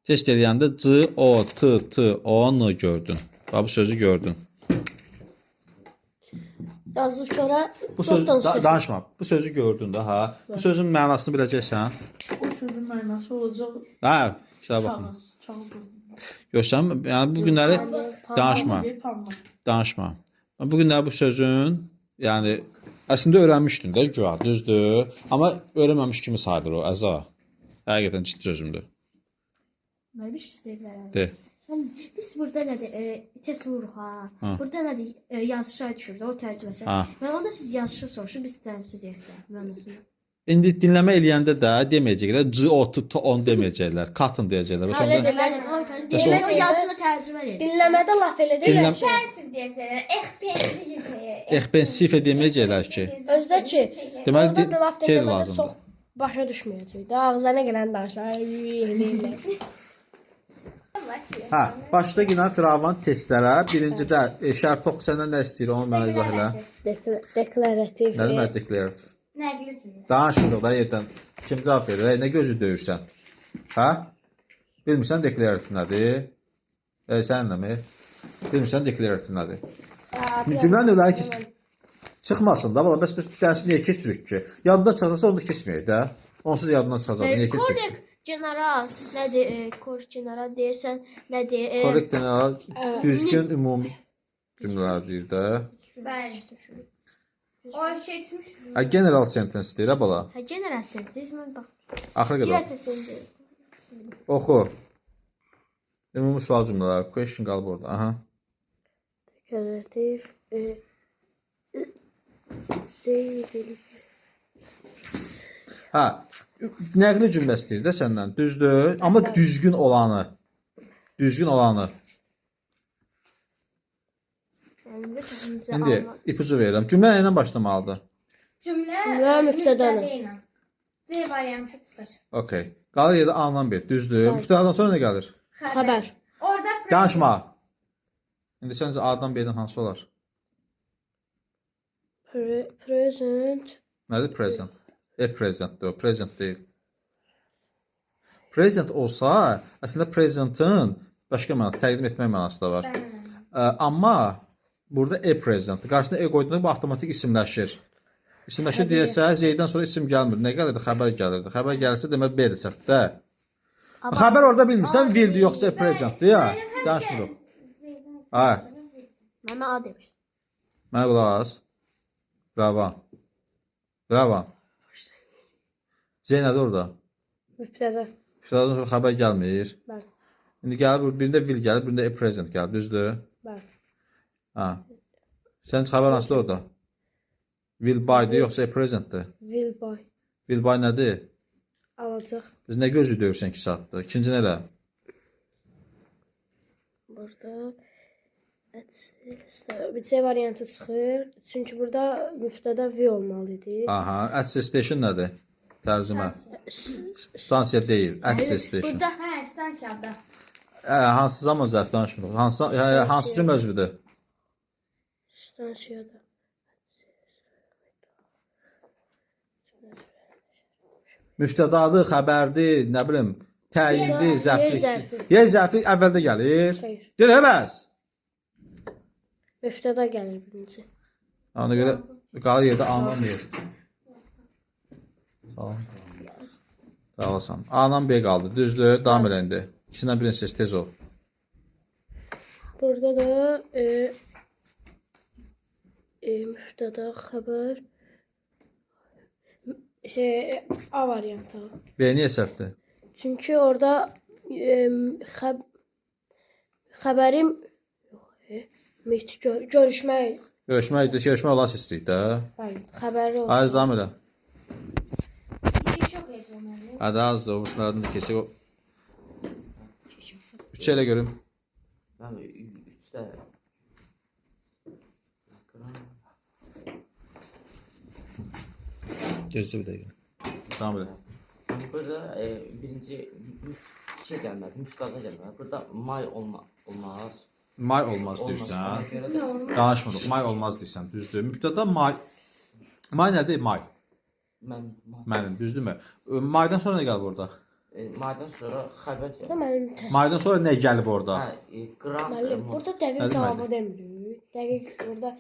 Test eləyəndə C O T T O N gördün. Bax bu sözü gördün. Yazıb sonra Bu söz Cotton sifət. danışma. Bu sözü gördün də, hə. Bu sözün mənasını biləcəksən. O sözün mənası olacaq Hə, kitaba baxın. kağız. Kağız olmalı. Görsən, yəni bu günləri danışma. Bir panno. Danışma. Bu günləri bu sözün, yəni əslində öyrənmişdin də güya, düzdür? Amma öyrənməmiş kimi sayılır o, əza. Həqiqətən ciddi sözümdür. Mən bir şey deyə bilərəm. De. Yəni, biz burada nədir? Test vururuq ha. Ha. Burada nədir? Yazışa düşür də o tərcüməsi. Ha. Mən onda siz yazışı soruşun, biz tərcümə deyək də mənasını. İndi dinləmə eləyəndə də deməyəcəklər, C O T T on deməyəcəklər, cotton deyəcəklər. Bəs onda Bəli, o yazışını tərcümə edək. Dinləmədə laf elə deyirlər ki, Expensive deyəcəklər. Expensive. Expensive deməyəcəklər ki. Özdə ki, Deməli, orada da laf şey dinləmədə lazımdır. çox başa düşməyəcək də. Ağzına nə gələn danışlar. Eləyirlər. Hə, başda yenə firavan testlərə. Birincidə Şərtox səndən nə istəyir, onu mənə izah elə. Deklarativ. Nə demək declarative? Nəqli cümlə. Danışmırıq da yerdən. Kim cavab verir? Ey, nə gözü döyürsən? Hə? Bilmirsən declarative nədir? Səninləmi? Bilmirsən declarative nədir? Cümlə növləri ki, çıxmasın da, bala, bəs biz bir dərsi niyə keçirik ki? Yadından çıxacaqsa onu da keçməyək də. Onsuz yadından çıxacaq, niyə keçirik ki? Korrekt general nədir? Korrekt general deyirsən nədir? Korrekt general düzgün ümumi cümlələr deyir də. Bəli. O keçmiş. Hə, general sentence deyir, hə, bala. Hə, general sentence mən bax. Axıra qədər. General sentence. Oxu. Ümumi sual cümlələri. Question qalıb orada. Aha. Deklarativ. Seyir. Hə, nəqli cümlə istəyir də səndən, düzdür? Amma düzgün olanı. Düzgün olanı. Yəni bir təxminimcə İndi ipucu verirəm. Cümlə nə ilə başlamalıdır? Cümlə Cümlə mübtəda ilə. mübtəda ilə. C variantı çıxır. Okay. Qalır yerdə A-dan B, düzdür? Mübtədadan sonra nə gəlir? Xəbər. Orada Danışma. İndi səncə A-dan B-dən hansı olar? Present. Nədir present? Presentdir o, present deyil. Present olsa, əslində presentın başqa mənası, təqdim etmək mənası da var. Amma burada e-presentdir. Qarşısına e qoyduğunda bu avtomatik isimləşir. İsimləşir deyəsə, Z-dən sonra isim gəlmir. Nə gəlirdi? Xəbər gəlirdi. Xəbər gəlirsə, deməli B-dir səhvdə. Xəbər orada bilmirsən, will-dir yoxsa e-presentdir ya. Danışmırıq. Hə, Mən A demişdim. mənə qulaq as. Ravan. Ravan. Z nədir orada? Mübtəda. Mübtədadan sonra xəbər gəlmir. Bəli. İndi gəlir, birində will gəlir, birində e-present gəlir, düzdür? Bəli. Hə. Sənin xəbər hansıdır orada? Will buy-dır yoxsa e-presentdir? Will buy. Will buy nədir? Alacaq. Biz nə gözü döyürsən 2 saatdır? İkinci nə? Burada C variantı çıxır. Çünki burada mübtəda V olmalı idi. Aha, access station nədir? Tərcümə. Stansiya deyil, access station. Burada Hə, stansiyada. Hansı zaman zərf danışmırıq? Hansı cümlə üzvüdür? Stansiyada. Mübtədadır, xəbərdir, nə bilim, təyindir, zərflikdir. zərfi. Yer zərfi əvvəldə gəlir. Xeyr. Gəlir, bəs. Mübtəda gəlir birinci. Ona görə qalır yerdə anlamıyor. Sağ ol. Sağ olasın. A-dan B qaldı. Düzdür? Davam elə indi. İkisindən birini seç, tez ol. Burada da mübtəda xəbər A variantı. B niyə səhvdir? Çünki orada xəbərim yox, meet görüşmək, Görüşmək, görüşmək olar istəyirik də. bəli, xəbəri olsun. Aziz davam elə. İki çox heyecanlandım. Hadi azdır, o burslardan da keçək. 3 elə görüm. Bəli, 3-də. Gözlə bir dəqiqə. Davam elə. Burada birinci şey gəlmədi, mübtəda gəlmədi. Burada may olmaz. May olmaz deyirsən. Danışmadıq. May olmaz deyirsən, düzdür. Mübtəda may. May nədir? May. Mən Mənim, düzdürmü? Maydan sonra nə gəlib orada? Maydan sonra xəbər Burada gəldi. mənim təsdiq. Maydan sonra nə gəlib orada? Hə, qran. Müəllim, burada dəqiq Nə cavabı deməkdir? demirik. Dəqiq burada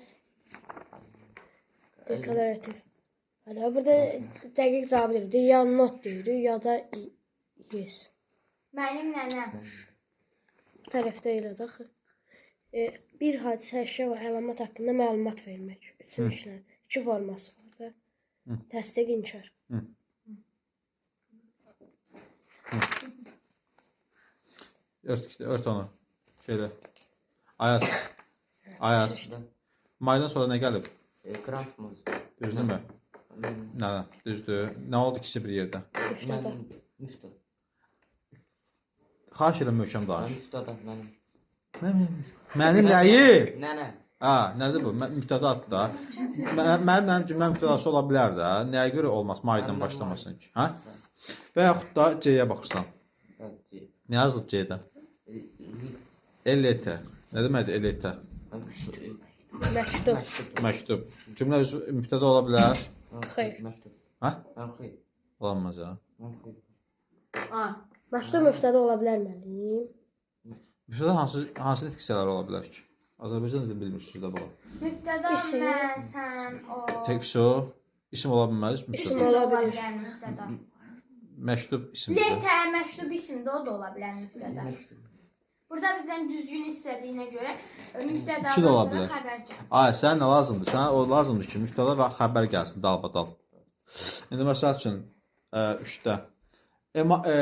deklarativ. Hələ burada dəqiq cavabı demirik. Ya not deyirik, ya da yes. Mənim nənəm. Bu tərəfdə elə də axı. Bir hadisə, əşya və əlamət haqqında məlumat vermək üçün işlənir. İki forması var da. Təsdiq, inkar. Ört onu. Şeydə. Ayaz. Ayaz. Maydan sonra nə gəlib? Qran. Düzdürmü? Nə, düzdür. Nə oldu ikisi bir yerdə? Mübtəda. Mübtəda. Xahiş edirəm möhkəm danış. Mübtəda mənim. Mənim nəyim? Nənə. Hə, nədir bu? Mübtədadır da. Mənim nəyim cümlə mübtədası ola bilər də. Nəyə görə olmaz? Maydan başlamasın ki. Hə? Və yaxud da C-yə baxırsan. Nə yazılıb C-də? LT. Nə deməkdir LT? Məktub. Məktub. Cümlə üzvü mübtəda ola bilər. Xeyr. Məktub. Hə? Xeyr. Olamaz ha. Məktub mübtəda ola bilər müəllim. Mübtəda hansı nitq hissələri ola bilər ki? Azərbaycan dilini bilmirsiniz də bala. Mübtəda mən, sən, o. Təkfso isim ola bilməz. İsim Mübtəda. ola bilər. Mübtəda. Məktub isimdir. Letə məktub isimdir, o da ola bilər mübtəda. Burada bizdən düzgün istədiyinə görə mübtədadan sonra xəbər gəlir. Ay, sənə nə lazımdır? Sənə o lazımdır ki, mübtəda və xəbər gəlsin dalbadal. İndi məsəl üçün 3-də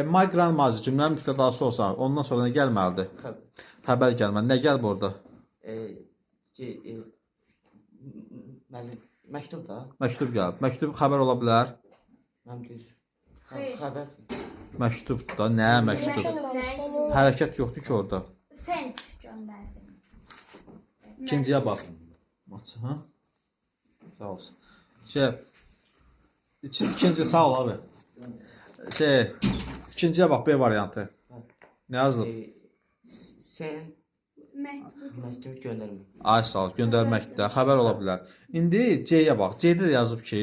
my grandmother cümlənin mübtədası olsa, ondan sonra nə gəlməlidir? Xəbər gəlməli. Nə gəlib orada? Məktub da. Məktub gəlib. Məktub xəbər ola bilər. Xeyr. Xəbər. Məktub da. Nə məktub? Hərəkət yoxdur ki orada. Sent göndərdi. İkinciyə bax. Hə? Sağ olsun. İkinci sağ ol abi. İkinciyə bax B variantı. Nə yazılıb? Sen məktubu göndərmək. Ay sağ ol, göndərməkdə xəbər ola bilər. İndi C-yə bax. C-də də yazıb ki,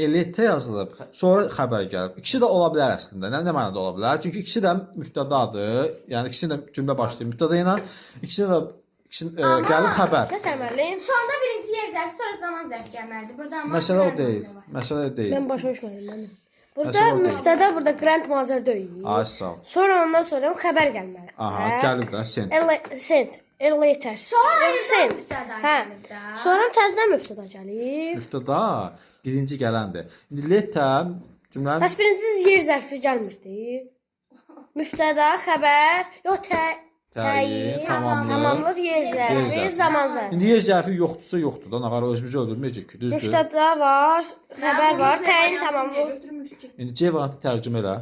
LT yazılıb, sonra xəbər gəlib. İkisi də ola bilər əslində. Nə mənada ola bilər? Çünki ikisi də mübtədadır. Yəni ikisini də cümlə başlayır mübtəda ilə. İkisini də gəlib xəbər. Nəsə müəllim? Sonda birinci yer zərfi, sonra zaman zərfi gəlməlidir. Burada amma məsələ o deyil. Məsələ o deyil. Mən başa düşmədim mənim. Burada mübtəda, burada grandmother deyil. Ay sağ ol. Sonra ondan sonra xəbər gəlməlidir. Aha, gəlib də sent. Sent. Later. Sonra sent. Hə. Sonra təzədən mübtəda gəlir. Mübtəda birinci gələndir. İndi later cümlənin Bəs birinci yer zərfi gəlmirdi. Mübtəda, xəbər, yox təyin, tamamlıq, yer zərfi, zaman zərfi. İndi yer zərfi yoxdursa yoxdur da, nağara özümüzü öldürməyəcək ki, düzdür? Mübtəda var, xəbər var, təyin, tamamlıq. İndi C variantı tərcümə elə.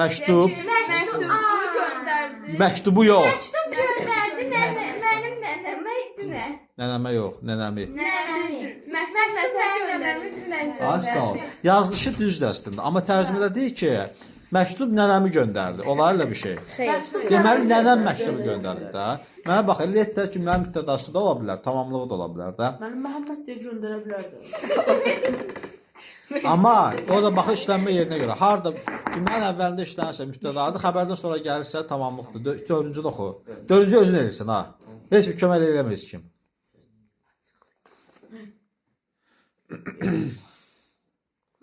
Məktub. Məktubu göndərdi. Məktubu yox. Məktub göndərdi mənim nənəmə idi nə? Nənəmə yox, nənəmi. Nənəmi. Məktub nənəmi dünən Ay sağ ol. Yazılışı düzdür əslində, amma tərcümədə deyir ki, məktub nənəmi göndərdi. Olar elə bir şey. Xeyr. Deməli nənəm məktubu göndərdi də. Mənə bax, letdə cümlənin mübtədası da ola bilər, tamamlığı da ola bilər də. Mənim Məhəmməd deyə göndərə bilərdi. Amma orada baxır işlənmə yerinə görə. Harda cümlənin əvvəlində işlənirsə mübtədadır, xəbərdən sonra gəlirsə tamamlıqdır. Dördüncü də oxu. Dördüncü özün eləyirsən ha. Heç bir kömək eləmir heç kim.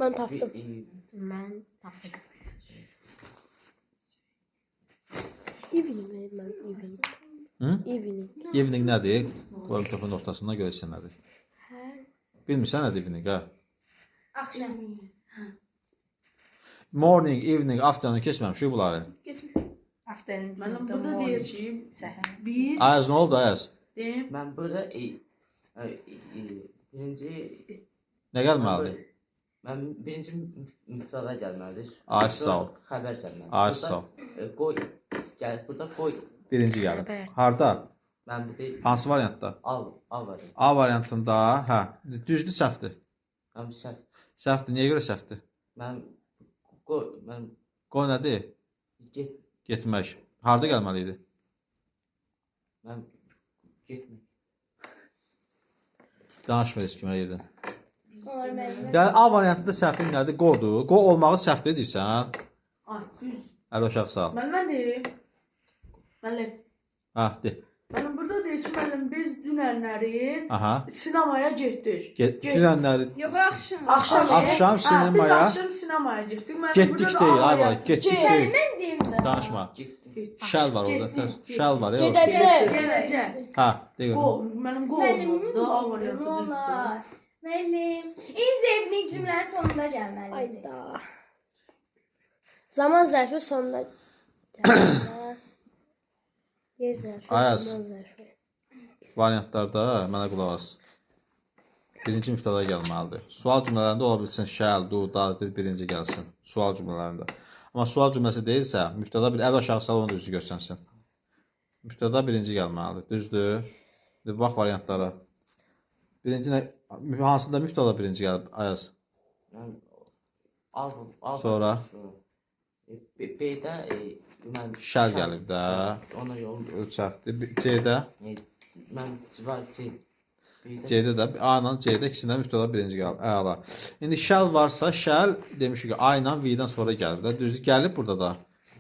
Mən tapdım. Mən tapdım. Evening, mən evening. Hı? Evening. Evening nədir? Qoy mikrofon ortasına görəsən nədir. Bilmirsən nədir evening, hə? Axşam. Morning, evening, afternoon keçməmişik bunları. Afternoon. Mənim burada deyir ki, bir Ayaz nə oldu Ayaz? deyim. Mən burada birinci nə gəlməlidir? Mən birinci mübtəda gəlməlidir. Ay sağ ol. Xəbər gəlməlidir. Ay sağ ol. Qoy gəl burada qoy. Birinci gəlib. Harda? Mən burada hansı variantda? A variantı. A variantında, hə. Düzdür, səhvdir? Mən səhv. Səhvdir. Niyə görə səhvdir? Mən qoy, mən qoy nədir? Get Getmək. Harda gəlməli idi? Mən getmək. Danışma heç kimə yedin. Onlar müəllim. Yəni A variantında səhvin nədir? Qodur. Qo olmağı səhv dedirsən. Ay, düz. Əl aşağı sal. Müəllim, mən deyim. Müəllim, Hə, de. müəllim burada deyir ki, müəllim biz dünənləri Aha. sinemaya getdik. Get, dünənləri Yox, axşam. Axşam, Axşam Hə, biz sinemaya- axşam sinemaya getdik. Müəllim, getdik burada da deyil, A ay bala, variantı. getdik deyil. Mən deyim də. Danışma. Getdim. Şəl var orada. Şəl var. ya orada. Gedəcək. Gedəcək. Hə, de Qo, görüm. mənim qo Müəllim, olmalıdır. A variantı nə düzdür. olar? Müəllim, in zevkli cümlənin sonunda gəlməlidir. Ayda. Zaman zərfi sonda gəlməli. Yer zərfi, Ayaz. zaman zərfi. Variantlarda mənə qulaq as. Birinci mübtəda gəlməlidir. Sual cümlələrində ola bilsin shall, do, does, did birinci gəlsin. Sual cümlələrində. Amma sual cümləsi deyilsə, mübtəda bir əl aşağı sal onu da düzgün göstərsin. Mübtəda birinci gəlməlidir. Düzdür? İndi bax variantlara. Birinci nə hansında mübtəda birinci gəlib Ayaz? Mən A, A Sonra? B-də mən Shall gəlib də. Ona görə onu Səhvdir. C-də, mən var C. B-də C-də də A ilə C-də ikisindən mübtəda birinci gəlib. Əla. İndi shall varsa, shall demişik ki, A ilə V-dən sonra gəlir də. Düzdür? Gəlib burada da.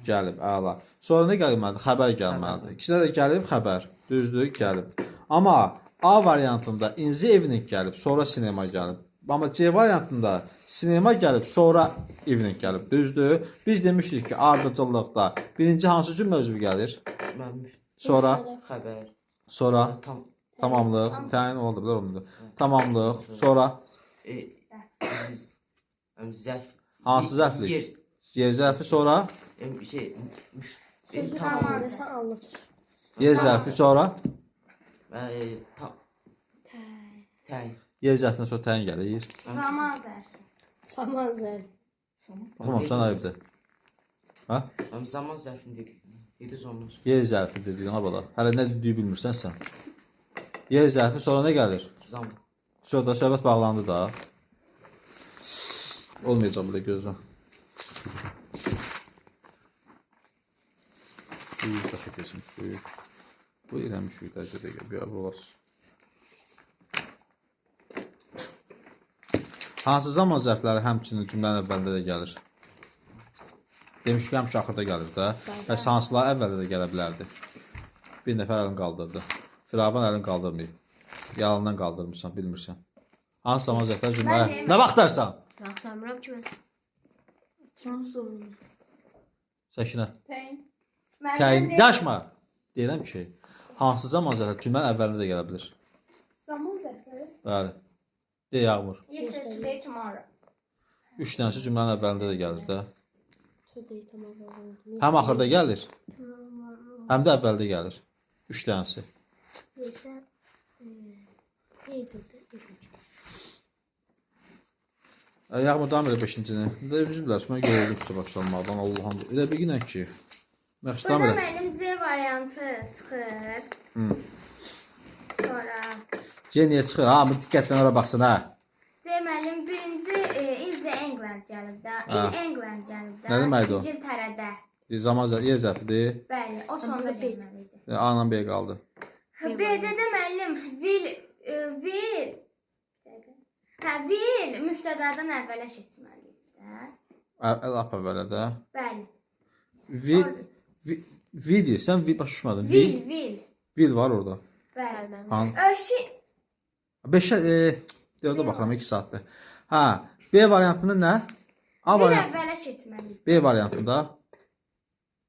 Gəlib. Əla. Sonra nə gəlməlidir? Xəbər gəlməlidir. İkisində də gəlib xəbər. Düzdür? Gəlib. Amma A variantında in the evening gəlib, sonra sinema gəlib. Amma C variantında sinema gəlib, sonra evening gəlib. Düzdür? Biz demişdik ki, ardıcıllıqda birinci hansı cümlə üzvü gəlir? mən Sonra, xəbər sonra tam tamamlıq, təyin oldu, bilər olmadı. Tamamlıq, sonra zərf. Hansı zərflik? Yer yer zərfi, sonra şey Sözü tamam. tamam desən Allah tutsun. yer zərfi, sonra Tam təyin. yer zərfindən sonra təyin gəlir. Zaman zərfi. Zaman zərfi. Oxumamsan ayıbdır. Hə? Mən zaman zərfini dedim. Dediniz ondan sonra. Yer zərfi dediyin ha bala. Hələ nə dediyi bilmirsən sən. Yer zərfi sonra nə gəlir? Zaman. Sonra da söhbət bağlandı da. Olmayacaq burada gözlə. Buyur, başa keçmişik. Bu eləmişik də dəqiqə bir olasın. Hansı zaman zərfləri həmçinin cümlənin əvvəlində də gəlir? Demişik ki, həmişə axırda gəlir də. Bəs hansılar əvvəldə də gələ bilərdi? Bir nəfər əlini qaldırdı. Firavan əlini qaldırmayıb. Yalandan qaldırmısan, bilmirsən. Hansı zaman zərflər cümlə... Mən deyim. Nə vaxtarsan? Axtarmıram ki mən. Səkinə. Təyin. Təyin. Daşma. Deyirəm ki, hansı zaman zərflər cümlənin əvvəlində də gələ bilər? Zaman zərfləri. Bəli. De Yağmur. Yesterday, today, tomorrow. 3 dənəsi cümlənin əvvəlində də gəlir də. Today tamam oldu. Həm axırda gəlir, həm də əvvəldə gəlir. 3 dənəsi. Neysə, nə idi? Yağmur davam elə 5-cini. Də özünüz bilərsiniz, mən yoruldum sizə başlanmaqdan. Allahım. Elə bir günə ki. Yaxşı, davam Burada elə. müəllim C variantı çıxır. Hı. Sonra C niyə çıxır? Ha, bu diqqətlə ora baxsın ha. C müəllim birinci in the England gəlib də. In Ha. England gəlib də. Nə deməkdir o? İngiltərədə. Zaman zərfi, yer zərfidir. Bəli, o sonda gəlməli idi. A ilə B qaldı. B-də də müəllim will will Hə, will mübtədadan əvvələ keçməli idi də. Lap əvvələ də. Bəli. Vi, vi deyirsən, vi başa düşmədim. Will, will. Will var orada. Bəli. Han. Şi 5-ə, 4-ə baxıram 2 saatdır. Hə, B variantında nə? A will variantı, əvvələ keçməli idi. B variantında.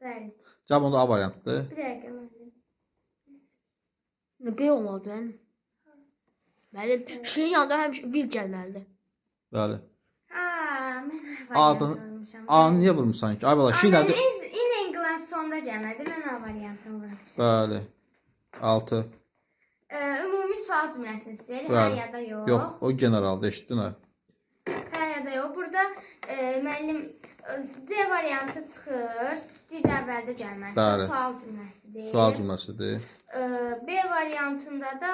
Bəli. Cavab onda A variantıdır. Bir dəqiqə müəllim. B olmalıdır mənim. Müəllim, şinin yanında həmişə will gəlməlidir. Bəli. Ha, mən A A-dan variantını vurmuşam. A-nı niyə vurmusan ki? Ay bala, şi Nədir? nədir? In England sonda gəlmədi. Mən A variantını vurmuşam. Bəli. 6. Ümumi sual cümləsini istəyir. Hə Bəli. ya da yox. Yox, o generaldır, eşitdin ha. Hə ya da yox. Burada müəllim C variantı çıxır. Did əvvəldə gəlməlidir. Bəli. Sual cümləsidir. Sual cümləsidir. B variantında da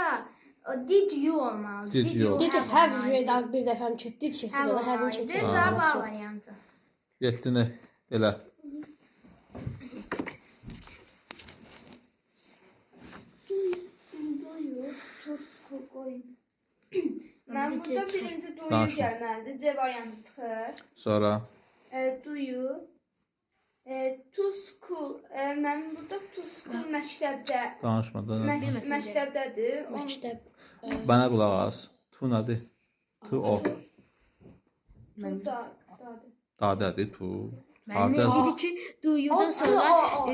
did you olmalıdır. Did you. Did have have bir dəfə ki, did keçir, Have ya da have olmalıdır. keçir. Cavab A variantı. 7-ni elə. Qoyun. Mən burada birinci duyu Danışma. gəlməlidir. C variantı çıxır. Sonra Duyu. To school. Mən burada to school məktəbdə danışma da. Məktəbdədir. Məktəb. Mənə qulaq as. Tu nədir? Tu o. Tu da dadır. Dadədir tu. Müəllim Adə dedi ki, duyudan O, tu, sonra o, o.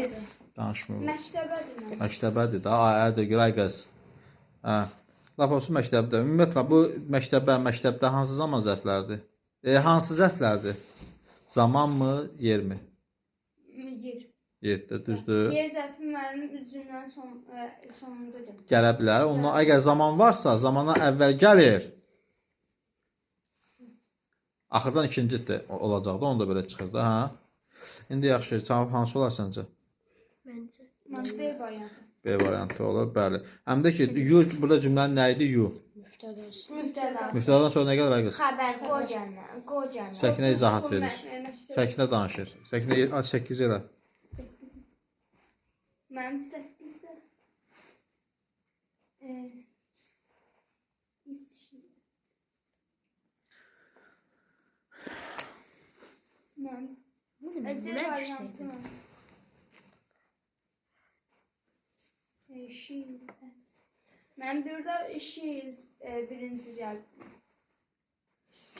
danışmır. Məktəbədir mənim. Məktəbədir də. Ay, ə də görə ay qız. Hə. Lap olsun məktəbdə. Ümumiyyətlə bu məktəbə, məktəbdə hansı zaman zərflərdir? Hansı zərflərdir? Zamanmı, yermi? Yer. Yerdə düzdür. Yer zərfi mənim üzümdən son, sonunda gəlir. Gələ bilər. Ondan əgər zaman varsa, zamandan əvvəl gəlir. Axırdan ikincidir olacaqdı. Onu da belə çıxır da, hə? İndi yaxşı, cavab hansı olar səncə? Məncə. Mən B variantı. B variantı olur, bəli. Həm də ki, you burada cümlənin nə idi? You. Müftədası. Mübtəda. Mübtədadan sonra nə gəlir ay qız? Xəbər qoy gəlmə. Qoy gəlmə. Səkinə izahat verir. Məktəb. Səkinə danışır. Səkinə 8 elə. Mənim 8-də. Mənim Bu nə? C Nə variantı düşsəydim? mənim. She is. Mən burada she is birinci gəldi.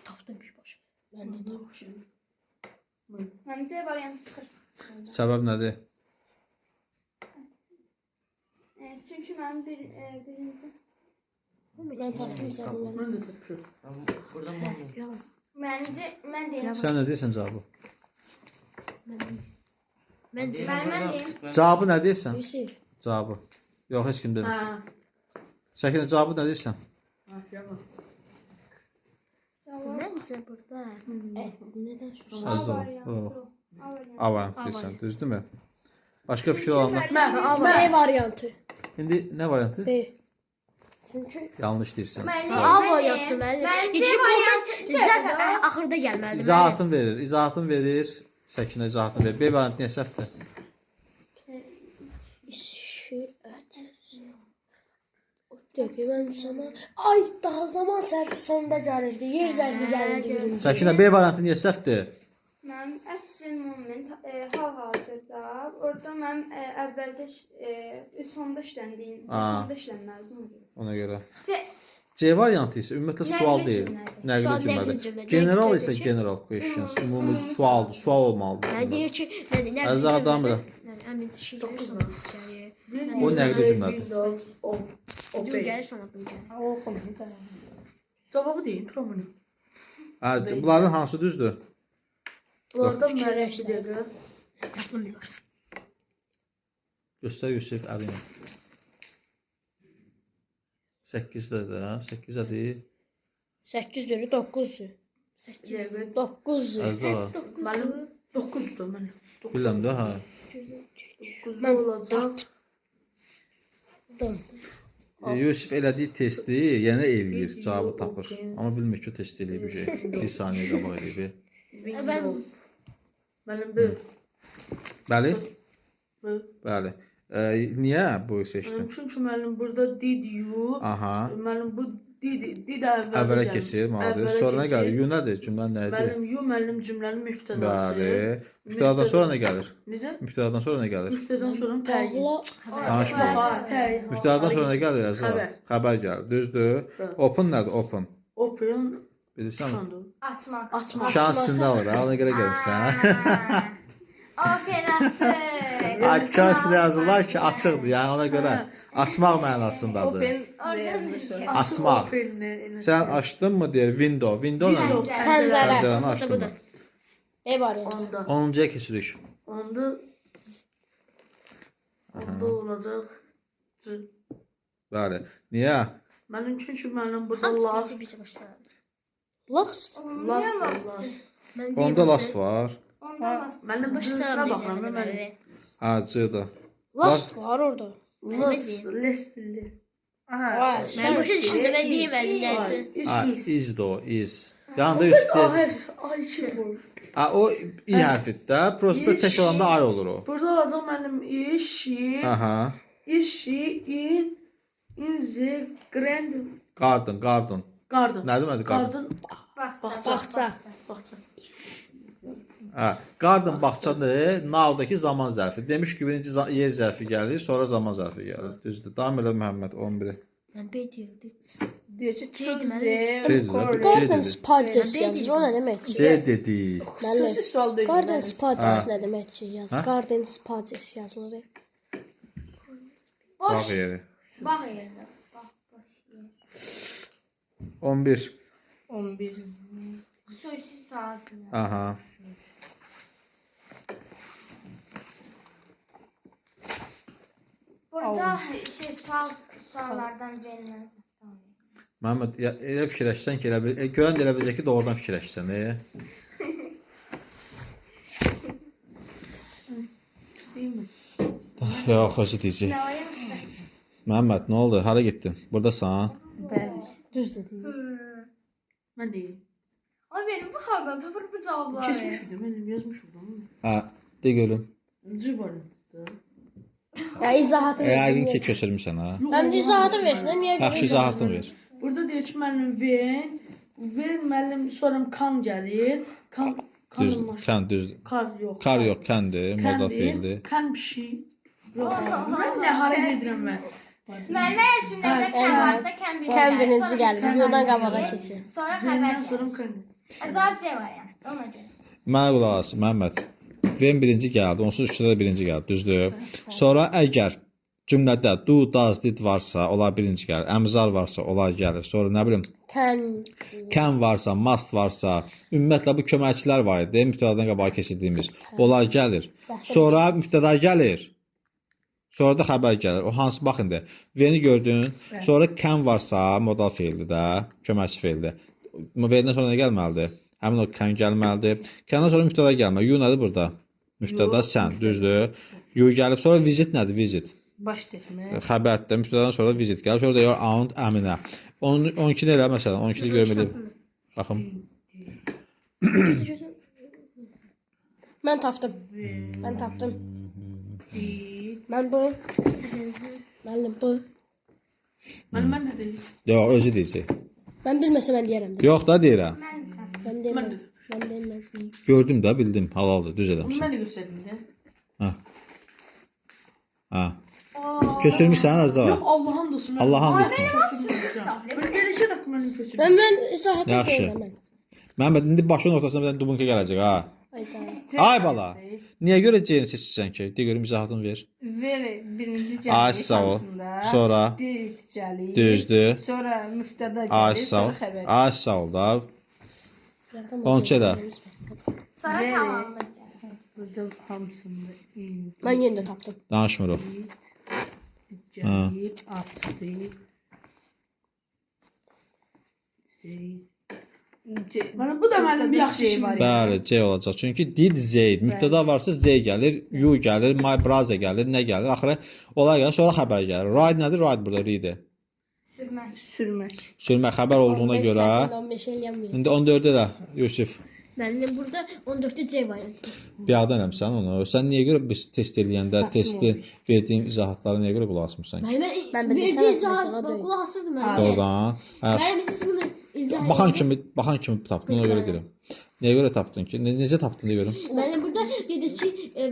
Tapdım ki başım. Mən də tapmışam. Mənim C variantı çıxır. Səbəb nədir? Çünki mənim birinci Mən tapdım səbəbi. Mən də tapmışam. Ben buradan bakmıyorum. Məncə mən deyim. Sən nə deyirsən cavabı? Mən Deyirəm, Mən- mən buradan- deyim. mən- Cavabı nə deyirsən? Yusif. Cavabı. Yox, heç kim demir. Hə. Səkinə cavabı nə deyirsən? Hə, yaman. cavab Məncə burada Nə danışırsan? A Əziz ol. variantı. A variantı. A variantı deyirsən, düzdürmü? Başqa fikir olanlar. Mən, B variantı. İndi nə variantı? B. Çünki Yanlış deyirsən. Müəllim, A mən variantı deyim. müəllim. Mən C Çünki burada variantı. zərf axırda gəlməlidir. müəllim. İzahatın verir, izahatın verir. Səkinə izahatını verir. B variantı niyə səhvdir? işi Dəqiqə mən zaman ay daha zaman sərfi sonda gəlirdi. Yer zərfi gəlirdi birinci. Səkinə B variantı niyə səhvdir? Mənim at the moment hal-hazırda orada mənim əvvəldə sonda işləndiyim, sonda işlənməlidir ona görə. Ona görə. C C variantı isə ümumiyyətlə sual Nəqli deyil. cümlədir. Nəqli Sual, nəqli cümlədir. cümlə. General Nəqli isə cümlədir ki- general questions, ümumi sualdır, sual olmalıdır. Mən cümlədə. deyir ki, nə nə Əziz adam bilir. Əmin şey gəlir sonra gəlir. O nəqli cümlədir. Windows O. O Do B. gəlir sonra do gəlir. Oxumayın. Cavabı deyin, promunu. Hə, bunların hansı düzdür? Bunlarda mənim bir Fikirləşsən. dəqiqə. Yatmıyor. Göstər Yusif əlini. 8-də də, 8-dədir. 8 deyir, 9-dur. Bir dəqiqə. 9-dur. Əziz ola. Mənim 9-dur mənim. Bilirəm də, hə. 9-da olacaq. Dım. Yusif elədiyi testi yenə eləyir, cavabı tapır. Amma bilmir ki, o testi eləyib bir şey. Bir saniyə qabaq eləyib. Windows. Mənim B. Bəli? B. Bəli. Niyə bu seçdin? Çünki mənim burada did you, Aha. mənim bu did əvvələ Əvvələ gəlir. keçir, madır. Əvvələ Sonra nə keçir. gəlir? You nədir? Cümlə nə idi? Mənim you mənim cümlənin mübtədası. Bəli. Mübtədadan sonra nə gəlir? Necə? Mübtədadan sonra nə gəlir? Mübtədadan sonra təyin. Bağla Danışma. Ha, təyin. Mübtədadan sonra nə gəlir əziz? Xəbər. Xəbər gəlir. Düzdür. Bəli. Open nədir? Open. Open Bilirsənmi? dükandır. Açmaq. Açmaq. Şans içində olur, ha? Ona görə gəlirsən. Operası. Ay, dükan içində yazırlar ki, açıqdır. Yəni ona görə açmaq mənasındadır. Open Açmaq. Open. Sən açdın mı deyir window. Window nədir? Pəncərə. Pəncərəni açdın mı? B variantı. Onda. 10-cuya keçirik. Onda onda olacaq. C. Bəli. Niyə? Mənim çünki mənim burada Hamısı last bizə başlar. Last. last last. Mən Onda last var. Onda last. Mənim C-sinə baxıram mənim. Ha, C-də. Last var orada. Last last last. Vay. Mən başa düşdüm, mən deyim əlindəcə. Ha, Is. is-dir o, is. Yanında üst A deyir. hərf, A iki qoyur. Ha, o i hərfidir də. Prosta tək olanda ay olur o. Burada olacaq mənim işi, Aha. işi in the grand Garden, garden. Garden. Nə deməkdir garden? Garden. Bağça. Bağça. Bağça. Hə, garden bağçadır. Now-dakı zaman zərfi. Demiş ki, birinci yer zərfi gəlir, sonra zaman zərfi gəlir. Düzdür. Davam elə Məhəmməd 11-i. Mən B deyirdim. Deyir ki, C choose deməli. C dedi. C Garden dedi. Spaces yazır. O nə deməkdir? C dedi. Xüsusi sual deyil. Garden Spaces Hə. nə deməkdir ki? Yaz. Hə? Garden Spaces yazılır. Bağ Boş. yeri. Bağ yerində. Bağ boş yer. 11. 11. Xüsusi sual. Aha. Burada şey suallardan verilən. Məhəmməd, ya, elə fikirləşsən ki, elə bil, görən də elə biləcək ki, doğrudan fikirləşsən. Deyim mi? Yox, özü deyəcək. Məhəmməd, nə oldu? Hara getdin? Buradasan? Bəli. Düz dedin. Mən deyim. O benim bu hardan tapır bu cavabları. Keçmiş idim, mənim yazmışdım. Hə, de görüm. C variantıdır. Ya izahatı ver. Yəqin ki, köçürmüsən ha. Mən izahatı versin. Niyə görə? Yaxşı izahatını ver. Burada deyir ki, müəllim Ven müəllim sonra kan gəlir. Kan kan Düz, olmaz. kən düzdür. Kar yox. Kar yox, kəndir, modal Kəndir, feildir. Kan bir şey. Yox. Mən nə hara gedirəm mən? Müəllim əgər cümlədə kən varsa kən birinci Kən gəlir, birinci sonra gəlir. kən Yudan gəlir, qabağa keçir. Sonra xəbər Venden sonra gəlir. kan. Cavab C variantı ona görə. Mənə qulaq as, Məhəmməd. Ven birinci gəldi, onsuz üçdə də birinci gəldi, düzdür? Sonra əgər cümlədə do, does, did varsa, onlar birinci gəlir. Əmzar varsa, onlar gəlir. Sonra nə bilim, Kən can varsa, must varsa, ümumiyyətlə bu köməkçilər var idi, mübtədadan qabağa keçirdiyimiz. Onlar gəlir. Sonra mübtəda gəlir. Sonra da xəbər gəlir. O hansı bax indi. Veni gördün. Sonra can varsa modal feildir də, köməkçi feildir. Venidən sonra nə gəlməlidir? Həmin o can gəlməlidir. Can-dan sonra mübtəda gəlməli. You nədir burada? Mübtəda sən, düzdür? You gəlib. Sonra visit nədir? Visit. Baş çəkmək. Xəbərdir. Mübtədadan sonra visit gəlir. Sonra da your aunt Əminə. 12-ni elə məsələn, 12-ni görüm elə. Baxım. Mən tapdım. Mən tapdım. Mən bu. Müəllim bu. Mən də deyim. Yox, özü deyəcək. Mən bilməsəm mən deyərəm. Yox da deyirəm. Mən deyirəm. Mən deyirəm. Gördüm də, bildim. Halaldır, düz eləmişsən. Mən də göstərdim də. Hə. Hə. Köçürmüsən az Yox, daha. Allah'ın dostu. Allah'ın olsun. Mən gələcək dəqiqə mənim köçürmüşəm. Mən izahatı Yaxşı. deyirəm mən. Məhəmməd, indi başı nöqtasına bir dənə dubunka gələcək ha. Ayda. Ay bala. Niyə görə C-ni seçirsən ki? De görüm izahatını ver. Ver birinci gəlir. Ay sağ ol. Sonra Did gəlir. düzdür. Sonra müftəda Ay gəlir, sağ ol. sonra xəbər. Ay sağ ol da. 13 elə. Sonra tamamlıq gəlir. Burada hamısında Mən yenə də tapdım. Danışmırıq. gəlir, artı. Zeyd. Mənə bu da müəllim bir yaxşı şey var. Bəli, C olacaq. Çünki did Zeyd. Mübtəda varsa Z gəlir, you gəlir, my brother gəlir, nə gəlir? Axırı olay gəlir, sonra xəbər gəlir. Ride nədir? Ride burada ride. Sürmək. Sürmək. Sürmək xəbər olduğuna görə. 15 eləyəməyəcəm. İndi 14-də də Yusif. Müəllim burada 14-də C variantı. Biyadan eləmisən onu. Sən niyə görə biz test eləyəndə testi verdiyin izahatlara niyə görə qulaq asmırsan ki? Müəllim Mən bildim, sən verdiyi asmırsan, o izahat deyil. qulaq asırdım müəllim. Doğrudan. Hə, Müəllim siz bunu izah baxan kimi tapdın ona görə deyirəm. Niyə görə tapdın ki? Necə tapdın deyə görüm. Müəllim burada dedi ki,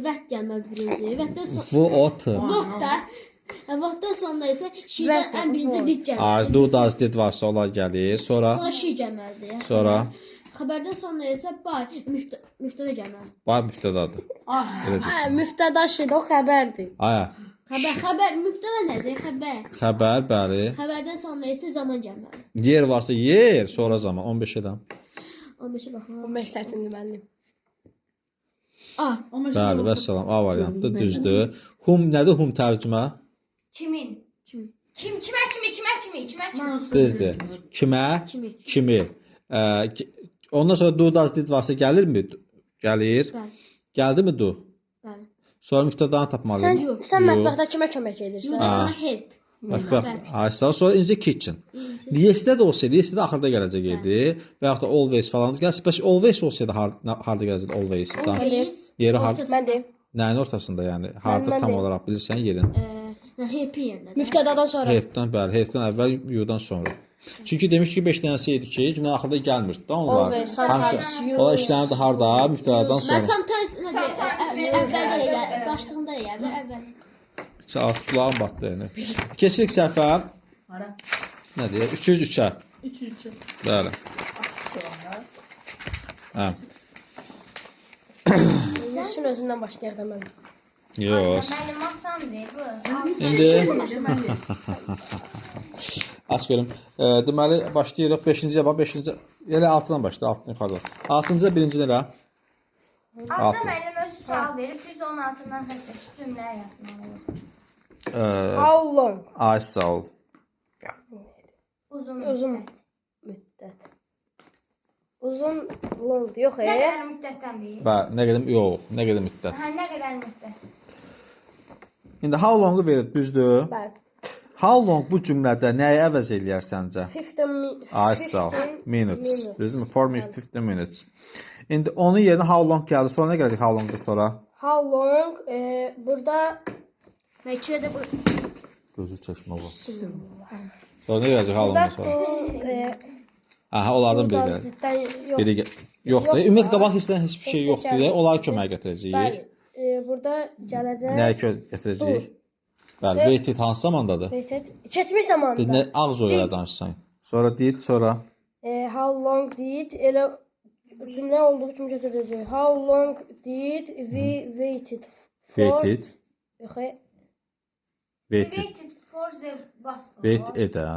vət gəlməlidir birinci. Vətdən sonra V o T. Votda. Votdan sonra isə şidən ən birinci did A, gəlməlidir. do, does, did varsa onlar gəlir. Sonra Sonra şi gəlməlidir. sonra Xəbərdən sonra isə bay mübtəda gəlməlidir. bay mübtədadır. Ah, Elə Hə, desin. mübtəda şeydir, o xəbərdir. Aya, Xəbər mübtəda nədir? Xəbər. xəbər, bəli. Xəbərdən sonra isə zaman gəlməlidir. Yer varsa yer, sonra zaman 15 edən. 15-ə baxın. 15 çətindir müəllim. A. Bəli, vəssalam. A variantı düzdür. Hum nədir hum tərcümə? Kimin? Kim? Kim kimə kimi kimə kimi kimə kimi? Düzdür. Kimə? Kimi? Kimi. Ondan sonra do, does, did varsa gəlirmi? Gəlir. Bəli. Gəldimi do? Bəli. Sonra mübtədanı tapmalıyıq. Sən mətbəxdə kimə kömək edirsən? Yudan sonra help. Mətbəx. Ay, sağ ol. Sonra incə kitchen. Yes-də də olsaydı, yes-də də axırda gələcək idi. Və yaxud da always falan. Gəlsə, bəs always olsaydı harda gələcəkdi always? Always. Yeri har Ortasında. Mən deyim. Nəyin ortasında yəni? Harda Mən tam deyim. olaraq bilirsən yerin? Helpin yerində. Mübtədadan sonra. Helpdən, bəli, helpdən əvvəl, you-dan sonra. Çünki demiş ki, 5 dənəsi idi ki, cümlənin axırda gəlmir. Da onlar. Always, sometimes, you. Onlar işlənirdi harda? Mübtədadan Mən sonra. sometimes nə deyir? Əvvəl də elə, başlığında da elə, əvvəl. Çat, qulağım batdı yəni. Keçirik səhifə. Hara? Nə deyir? 303-ə. 303. Bəli. Açıq suallar. Hə. Yusufun özündən başlayaq da mən. Yox. Müəllim asandır bu. İndi aç görüm. Deməli başlayırıq 5-ciyə bax, 5-ci. Elə 6-dan başla, 6-dan yuxarıdan. 6-cı birinci elə. Altı müəllim özü sual verib, biz onun altından xətt çəkib cümlə yazmalıyıq. How long? Ay sağ ol. Uzun. Uzun müddət. Uzun long yox, Nə e. qədər müddətdən biri? Bəli, nə qədər yox, nə qədər müddət. Hə, nə qədər müddət? İndi how long-u verib düzdür? Bəli. How long bu cümlədə nəyi əvəz eləyər səncə? 15 Ay sağ ol. Minutes. Minutes. Düzdürmü? 4 minutes, 15 minutes. İndi onun yerinə how long gəldi. Sonra nə gələcək how long-dan sonra? How long? Burada Bəlkə də bu Gözü çəkmə bu. Sonra nə gələcək how burada long-dan sonra? do Aha, onlardan biri gələcək. dən yox. Biri yoxdur. Ümumiyyətlə qabaq hissədən heç bir şey Heç yoxdur. gəlmir. Onları köməyə gətirəcəyik. Bəli. Burada gələcək. Nəyə gətirəcəyik? Bəli, waited hansı zamandadır? Waited. Keçmiş zamanda. Bir nə ağız o yerə danışsan. Sonra did, sonra How long did elə cümlə olduğu kimi götürüləcək. How long did we waited for? waited, Yox, waited, Waited for the bus. wait edə.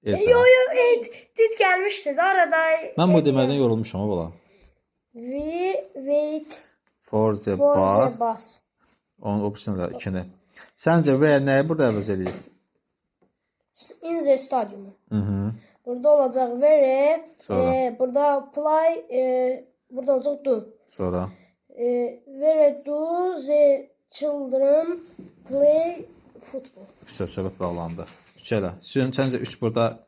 Edə. Yo yo it did gəlmişdi də arada. Mən bu deməkdən yorulmuşam ha bala. We wait For the for bus. the bus. Onun o birisini də ikini. Səncə və nəyi burada əvəz eləyir? In the stadium. Mhm. Burada olacaq where, Sonra. Burada play, burada olacaq do. Sonra Where do the children play football? söz söhbət bağlandı. 3 elə. Sizin səncə 3 burada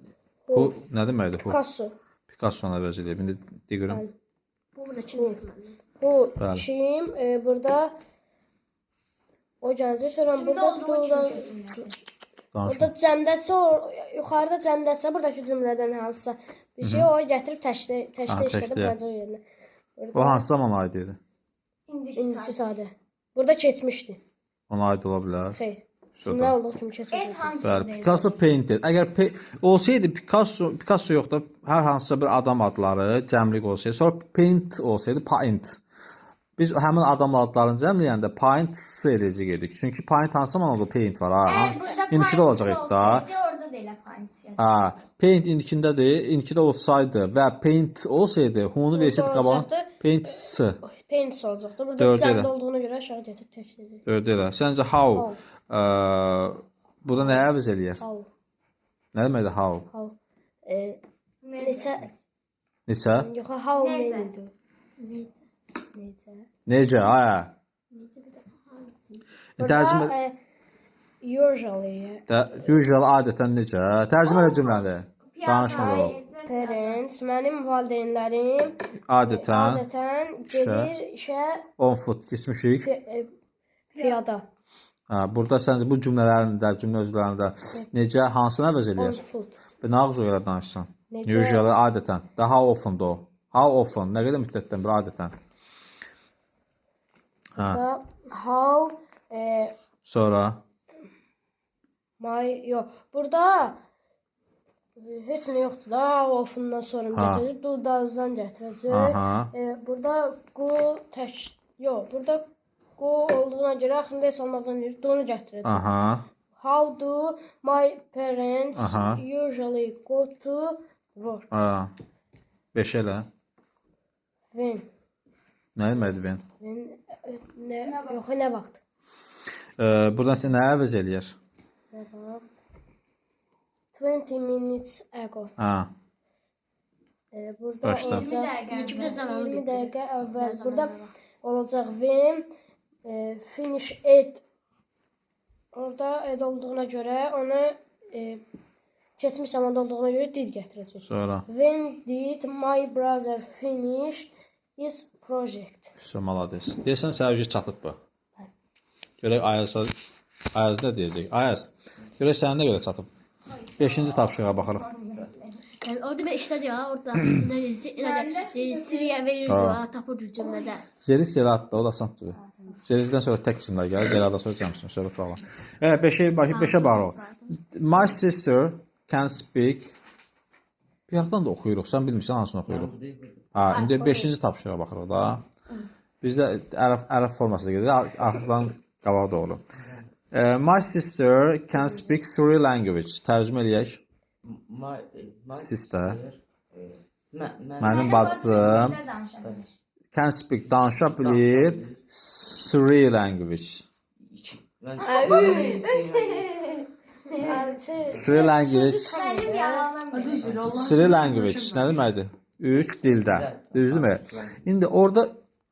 bu nə deməkdir bu? Picasso. Picasso-nu əvəz eləyir. İndi de görüm. Bu burada kim yoxdur? Bu Bəli. kim? Burada o gələcək. Sonra Cümlə burada olduğu kimi do-dan götürməliyik. Danışma. Burada cəmdəçə yuxarıda cəmdəçə buradakı cümlədən hansısa bir şey o gətirib təşdə Aha, təşdə işlədib təkdə. qoyacaq yerinə. O hansı zaman aid idi? İndiki İndiki saat. sadə. Burada keçmişdi. Ona aid ola bilər. Xeyr. Şurada. Cümlə olduğu kimi Et keçmişdi. hamısını Bəli, verir. Picasso painted. Əgər olsaydı Picasso yox da hər hansısa bir adam adları cəmlik olsaydı, sonra paint olsaydı paint. Biz həmin adam adlarını cəmləyəndə paint s eləyəcək idik. Çünki paint hansı zaman oldu? Paint var ha. Əgər burada İndiki də paint olacaq idi da. olsaydı, orada da elə paint yazılır. Ha, paint indikindədir. İndikidə olsaydı və paint olsaydı, who-nu versəydi Burada qabağına olacaqdı. paint s. Paint olacaqdı. Burada Dördü cəmdə elə. olduğuna görə aşağı gətirib təkləyəcək. Dördü elə. Səncə how? How. Burada nəyə əvəz eləyər? How. Nə deməkdir how? How. Neçə? Neçə? Yox, how Necə? many do? Necə? Necə? Ha. Burada, Tərcümə usually usual adətən necə? Tərcümə elə cümləni. Danışmır o. parents, mənim valideynlərim Adətən adətən gedir işə 10 foot keçmişik. piyada. Hə, burada səncə bu cümlələrində, cümlə özlərində necə hansını əvəz On eləyər? foot. Bir nə ağız görə danışsan? Necə? Usually adətən. Daha how often o. How often? Nə qədər müddətdən bir adətən? Hə, Da how sonra my yox. Burada heç nə yoxdur da. How often-dan sonra Ha. gətirəcək. Do does-dan gətirəcək. Aha. Burada go tək yox, burada go olduğuna görə axırında heç olmaqdan deyir, do-nu gətirəcək. Aha. How do my parents Aha. usually go to work? Ha. 5 elə. When? Nə deməkdir when? When nə yox, nə vaxt? Buradan sən nə əvəz eləyər? Nə vaxt? 20 minutes ago. Hə. Burada Başla. olacaq 20 dəqiqə. 20 zamanı 20 bildirir. dəqiqə əvvəl. Nə Burada zaman, nə vaxt. olacaq when finish at. Orada at olduğuna görə onu keçmiş zamanda olduğuna görə did gətirəcək. Sonra When did my brother finish his project? Vəsə malades. Deyəsən sərgi çatıb bu. Görək Ayasa Ayaz nə deyəcək? Ayaz, görək sənə nə qədər çatıb? 5-ci tapşırığa baxırıq. Yəni orada bir işlər ya, orada nə Siriya verirdi, tapırdı cümlədə. Zeri Zeraatdır, o da asandır. Zerizdən sonra tək isimlər gəlir, Zeraatdan sonra cəm isim, söhbət bağlı. Evet, 5-ə baxırıq. My sister can speak. Bir yaxdan da oxuyuruq, sən bilmirsən hansını oxuyuruq. Ha, indi 5-ci tapşırığa baxırıq da. Bizdə ərəb formasında gedir, arxadan qabağa doğru. My sister can speak three language. Tərcümə eləyək. My Sister. Mənim Mənim bacım can speak, danışa bilir three language. Three language. Müəllim yalanlamır. Three language nə deməkdir? 3 dildə. Düzdürmü? İndi orada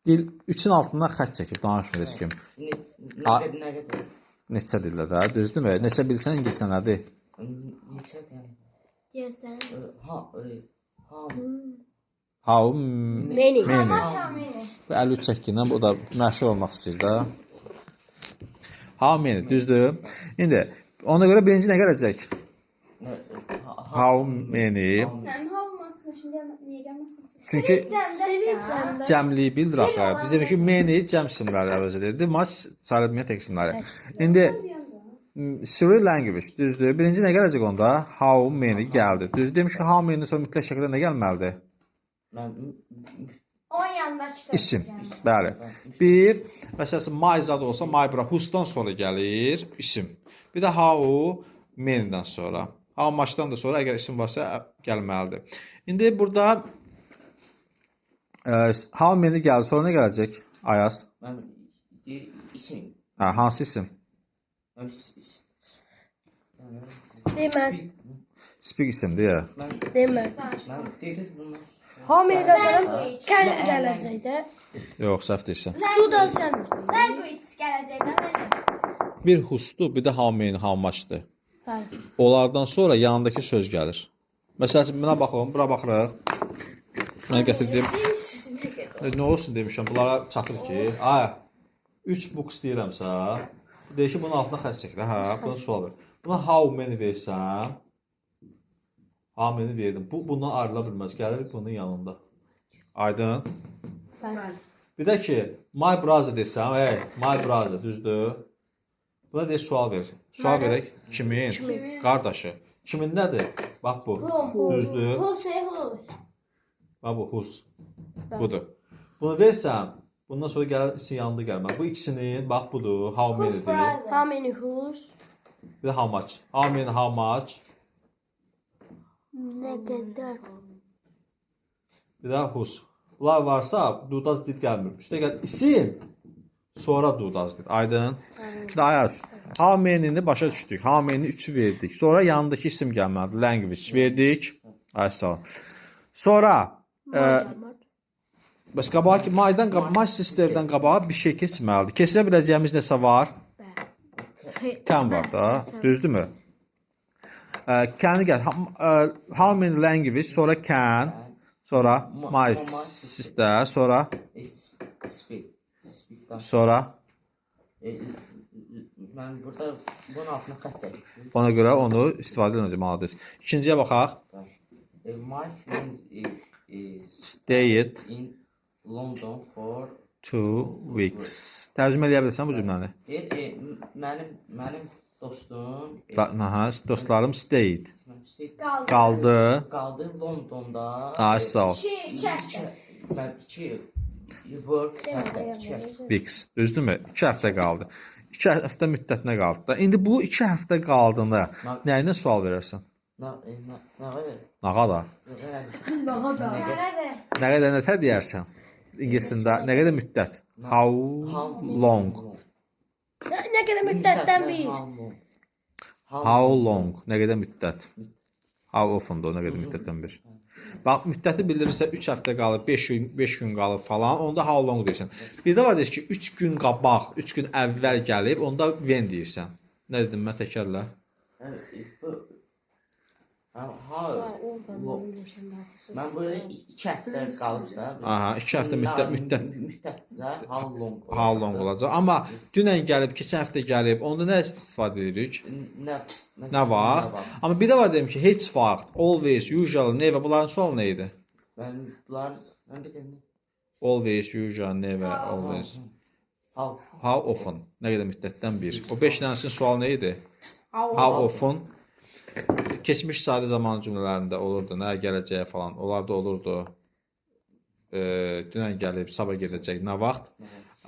dil 3-ün altından xətt çəkib danışmır heç kim. Nə qədər? Neçə dildə də, düzdürmü? Neçə bilsən ingiliscə nədir? Neçə dənə? Deyəsən. How Many. many. How many? Bu 53 çəkindən bu da məşhur olmaq istəyir də. How many, düzdür? İndi ona görə birinci nə gələcək? How many? Mənim how much şimdi niyə gəlməsin? Çünki cəmliyi bildir axı. Biz demək ki, many cəm isimləri əvəz edirdi. Much sarı tək isimləri. İndi three language, düzdür? Birinci nə gələcək onda? How many gəldi. Düzdür? Demiş ki, how many-dən sonra mütləq şəkildə nə gəlməlidir? Onun yanındakı söz. İsim. Bəli. Bir, məsələn, my zad olsa my bura whose-dan sonra gəlir isim. Bir də how many-dən sonra. How much-dan da sonra əgər isim varsa gəlməlidir. İndi burada how many gəldi, sonra nə gələcək? Ayaz. Mən isim. Hə, hansı isim? Demə. Speak isimdir ya. Demə. Mən dediniz bunu. How many-dən sonra can gələcək də. Yox, səhv deyirsən. Do does gəlmir. Language gələcək də mənim. Bir whose-dur, bir də how many, how much-dır. Bəli. Onlardan sonra yanındakı söz gəlir. Məsələn, buna baxın, bura baxırıq. Mən gətirdim. Nə olsun demişəm, bunlara çatır ki, ay 3 books deyirəmsə, deyir ki, bunun altına xətt çək də, hə, buna sual ver. Buna how many versəm, how many verdim. Bu bundan ayrıla bilməz, gəlir bunun yanında. Aydın? Bəli. Bir də ki, my brother desəm, ey, my brother, düzdür? Buna deyir sual ver. Sual verək kimin? Qardaşı. Kimin nədir? Bax bu. Düzdür? Who say who? Bax bu whose. Budur. Bunu versəm, bundan sonra gəlir isim yanında gəlməli. Bu ikisinin bax budur. How many-dir. How many whose? Bir də how much. How many, how much. Nə qədər? Bir də whose. Bunlar varsa do does did gəlmir. Üstə gəl isim, sonra do does did. Aydın? Ayaz. How many-ni başa düşdük. How many 3-ü verdik. Sonra yanındakı isim gəlməlidir. Language verdik. Ay sağ ol. Sonra bəs qabağa ki, my-dan my sister-dən qabağa bir şey keçməlidir. Keçirə biləcəyimiz nəsə var? Can var da, düzdürmü? Can-i gəl. How many language, sonra can, sonra my sister, sonra Speak. Sonra Mən burada bunun altına xətt çəkmişəm. Ona görə onu istifadə edəcəm, malades. İkinciyə baxaq. My friend Stayed in London for 2 weeks. Tərcümə eləyə bilirsən bu cümləni? Deyir, mənim dostum Aha, dostlarım stayed. Qaldı. Qaldı. Qaldı Londonda. Ay sağ ol. 2 həftə. Mən 2 work həftə, 2 həftə. Weeks. Düzdürmü? 2 həftə qaldı. 2 həftə müddətinə qaldı da. İndi bu 2 həftə qaldığında nə ilə sual verərsən? Nə qədər? Nə qədər? Nə qədər? Nə qədər nətər deyərsən? İngiliscində nə qədər müddət? How long? Nə qədər müddətdən bir? How long? Nə qədər müddət? How often-dur, nə qədər müddətdən bir. Bax, müddəti bildirirsə 3 həftə qalıb, 5 gün, 5 gün qalıb falan, onda how long deyirsən. Bir də var deyir ki, 3 gün qabaq, 3 gün əvvəl gəlib, onda when deyirsən. Nə dedim mən təkərlə? Ha, mən burada 2 həftə qalıbsa, Aha, 2 həftə müddət müddətdirsə, how long olacaq? How long olacaq. Amma dünən gəlib, keçən həftə gəlib, onda nə istifadə edirik? Nə Nə vaxt? Amma bir də var deyim ki, heç vaxt, always, usually, never bunların sualı nə idi? Mən bunlar mən bir dənə Always, usually, never, always. How How often? Nə qədər müddətdən bir. O 5 dənəsinin sualı nə idi? How often? Keçmiş sadə zaman cümlələrində olurdu, nə gələcəyə falan. Onlarda olurdu. Dünən gəlib, sabah gedəcək, nə vaxt?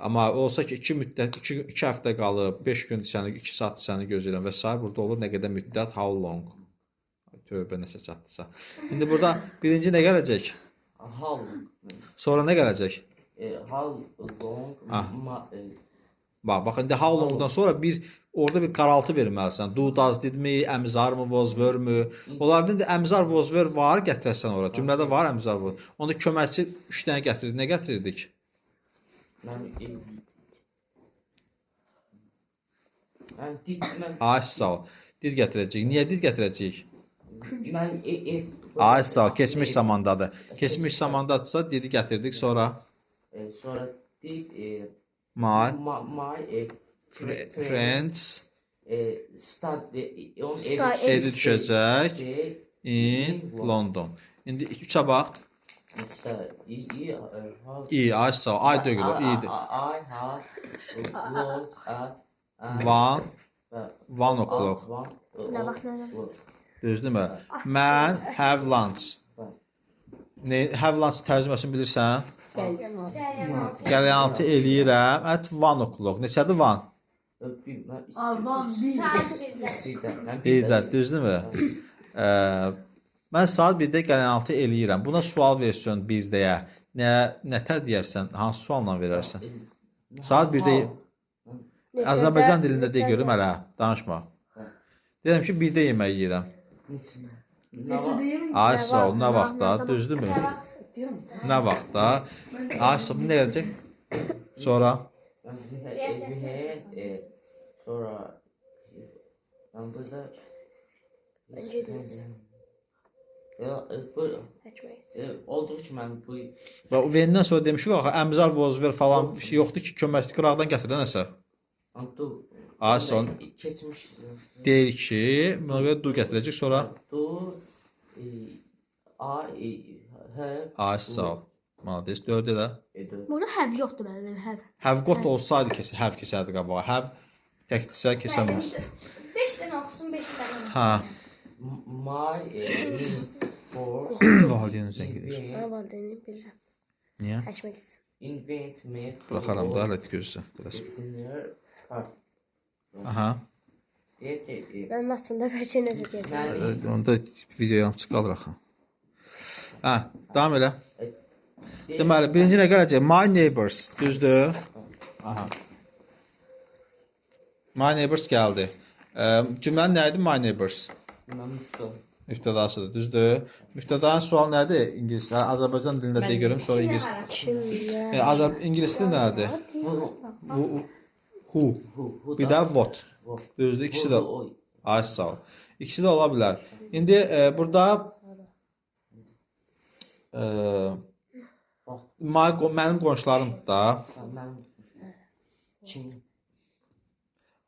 Amma olsa ki, 2 müddət, 2 həftə qalıb, 5 gün səni, 2 saat səni gözləyirəm və sair burada olur nə qədər müddət, how long? Tövbə nəsə çatdısa. İndi burada birinci nə gələcək? How long? Sonra nə gələcək? How long? Ah. Bax, bax indi how longdan sonra bir orada bir qaraltı verməlisən. Do, does, did mi, am, is, are mı, was, were mü? Onlarda indi am, is, are, was, were var, gətirəsən ora. Cümlədə var am, is, are, was. Onda köməkçi 3 dənə gətirirdik. Nə gətirirdik? Mən did mən Ay, sağ ol. Did gətirəcəyik. Niyə did gətirəcəyik? Mən Ay, sağ ol. Keçmiş zamandadır. Keçmiş zamandadırsa didi gətirdik. Sonra Sonra did my my friends study onun Evi düşəcək in London. İndi 3-ə bax. 3-də i I, ay sağ ol. Ay deyil o, i-dir. I have looked at 1 o'clock. Nə vaxt, nə vaxt? Düzdürmü? Mən have lunch. Ne, have lunch tərcüməsini bilirsən? Qəlyanaltı eləyirəm at 1 o'clock. Neçədir 1? Saat 1-də. 1-də, düzdürmü? Mən saat 1-də qəlyanaltı eləyirəm. Buna sual versin 1-dəyə. Nətər deyərsən? Hansı sualla verərsən? Saat 1-də Azərbaycan dilində deyə görüm hələ. Danışma. Deyirəm ki, 1-də yemək yeyirəm. Neçə deyim? Ay sağ ol, nə vaxtda, düzdürmü? Nə vaxtda? Ay sağ ol, nə gələcək? Sonra? Sonra mən burada olduğu üçün mən bu Və o When-dən sonra demişik axı, am, is, are, was, were falan bir şey yoxdur ki, kömək qıraqdan gətir nəsə. Ay son keçmiş deyir ki, buna görə do gətirəcək, sonra do I have ay sağ ol. Malades 4 elə. Burada have yoxdur mənim, have. Have got olsaydı keçər, have keçərdi qabağa. Have təkdirsə keçəməz. 5 dənə oxusun, 5 dənə. Hə. My for Valideyn zəng edir. Ana valideyni bilirəm. Niyə? Həkimə getsin. Invent me. Buraxaram da, hələ gözlə. Biraz. Dinner party. Aha. Deyir ki, Mən maçında bəlkə nəsə deyəcəm. Onda video yarımçıq qalır axı. Hə, davam elə. Deməli, birinci nə gələcək? My neighbors, düzdür? Aha. My neighbors gəldi. Cümlənin nə idi? My neighbors. Mübtədasıdır, düzdür? Mübtədanın sualı nədir? İngilis, Azərbaycan dilində deyə görüm, sonra ingilis. Kimlər? İngilis dilində nədir? Who. Bir də what. Düzdür, ikisi də. Ay, sağ ol. İkisi də ola bilər. İndi burada mənim qonşularım da.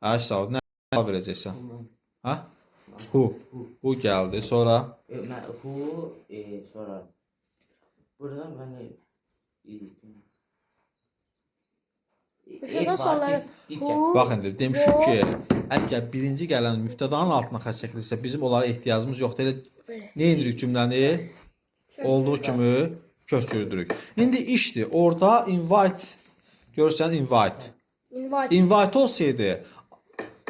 Ay, sağ ol. Nə sual verəcəksən? Hə? Who. Who gəldi. Sonra? Who, sonra. Burada mən Mübtəda sualları who. Bax indi demişik ki, əgər birinci gələn mübtədanın altına xətt çəkilirsə, bizim onlara ehtiyacımız yoxdur. Elə nə edirik cümləni? Olduğu kimi köçürdürük. İndi işdir. Orada invite görürsən invite. Invite. Invite olsaydı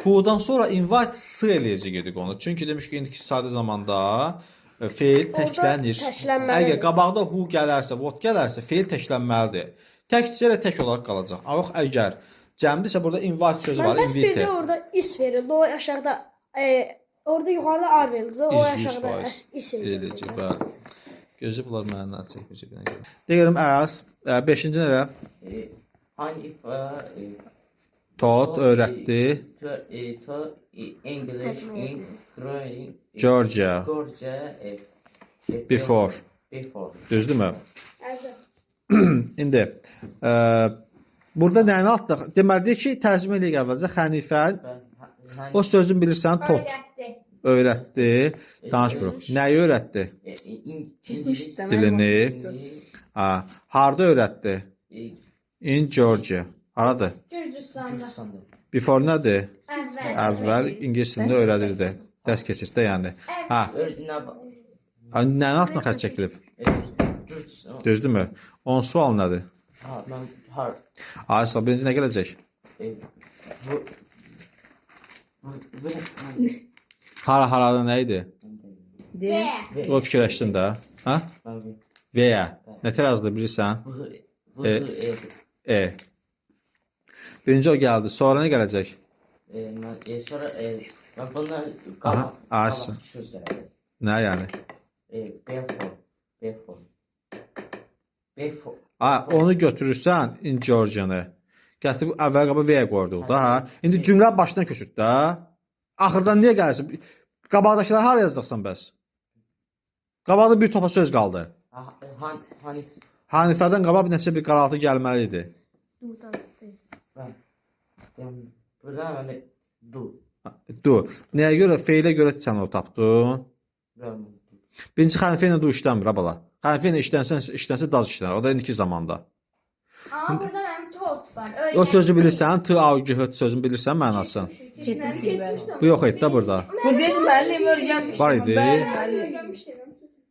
who-dan sonra invite s eləyəcək idik onu. Çünki demiş ki, indiki sadə zamanda feil təklənir. Təklənməlidir. Əgər qabaqda who gələrsə, what gələrsə, feil təklənməlidir. Təkcə elə tək olaraq qalacaq. Amma yox, əgər cəmdirsə burada invite sözü var, Mən bəs bir invite. də orada is verildi. O aşağıda orada yuxarıda A verildi. O İz, aşağıda 100%. is Eləyəcək, bəli. Gözü bunlar məndən əl çəkməyəcək. Deyirəm Əz, 5-ci nədə? Hanif Taught, öyrətdi. Taught English in grade Georgia. Georgia Before. Before. Düzdürmü? Əvvəl. İndi burada nəyini altda? Deməli deyir ki, tərcümə eləyək əvvəlcə. Xənifə o sözün bilirsən, tot Öyrətdi. Öyrətdi. Danışmırıq. Nəyi öyrətdi? İngilis Dilini. Ha, harda öyrətdi? In Georgia. Haradır? Gürcüstanda. Gürcüstanda. Before nədir? Əvvəl. Əvvəl ingilis dilində öyrədirdi. Dərs keçirdi yəni. Hə. Nəyin altına xətt çəkilib? Gürcüstan. Düzdürmü? Onun sual nədir? Ha, mən har Ay, sağ ol. Birinci nə gələcək? V V V Hara harada nə idi? D. V O fikirləşdin də. Hə? Mən V V-yə. Nə tər yazılır bilirsən? V V E E. Birinci o gəldi. Sonra nə gələcək? Mən sonra mən bundan Aha, ayısı. Söz gələcək. Nə yəni? Before. Before. Before. Ha, onu götürürsən in Georgianı. Gətirib əvvəl qaba V qoyduq da, hə. İndi cümlə başdan köçür də. Axırdan niyə gəlirsən? Qabaqdakıları hara yazacaqsan bəs? Qabaqda bir topa söz qaldı. Hanif. Hanifədən qabaq bir neçə bir qaraltı gəlməli idi. Burada mən du. Du. Nəyə görə? Feilə görə sən o tapdın. Birinci Xənifə ilə du işlənmir, ha bala. Xənifə ilə işlənsə daz işlənər. O da indiki zamanda. Amma burada mənim tot var. O sözü bilirsən, T, A, G, H sözünü bilirsən mənasını. Mənim keçmişdim. Bu yox idi də burada. Buradaydı müəllim, öyrənmişdim. Var idi. Bəli, müəllim. Öyrənmişdim.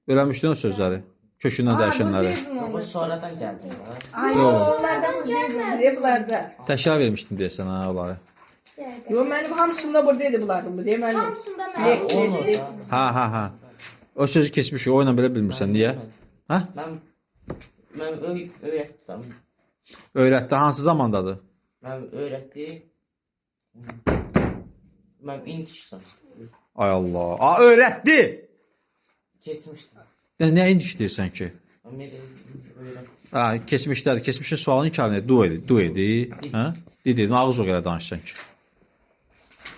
Öyrənmişdin o sözləri. Kökündən dəyişənləri. Bu sonradan gəldi. Ay, Yox. onlardan gəlmədi. Bunlarda. Təkrar vermişdim deyəsən ha onları. Yox, mənim hamısında buradaydı bunlardan. Bu deyil müəllim. Hamısında mənim. Hə, hə, hə. O sözü keçmişik, o ilə belə bilmirsən. Niyə? Hə? Mən öyrətdim. Öyrətdi. Hansı zamandadır? Mən öyrətdi. Mən indiksən. Ay Allah. A, öyrətdi. Keçmişdim. Nə indik deyirsən ki? Hə, keçmişdədir. Keçmişin sualını inkar edir. Du idi. Du idi. Hə? Dedi. Ağız o qədər danışsan ki.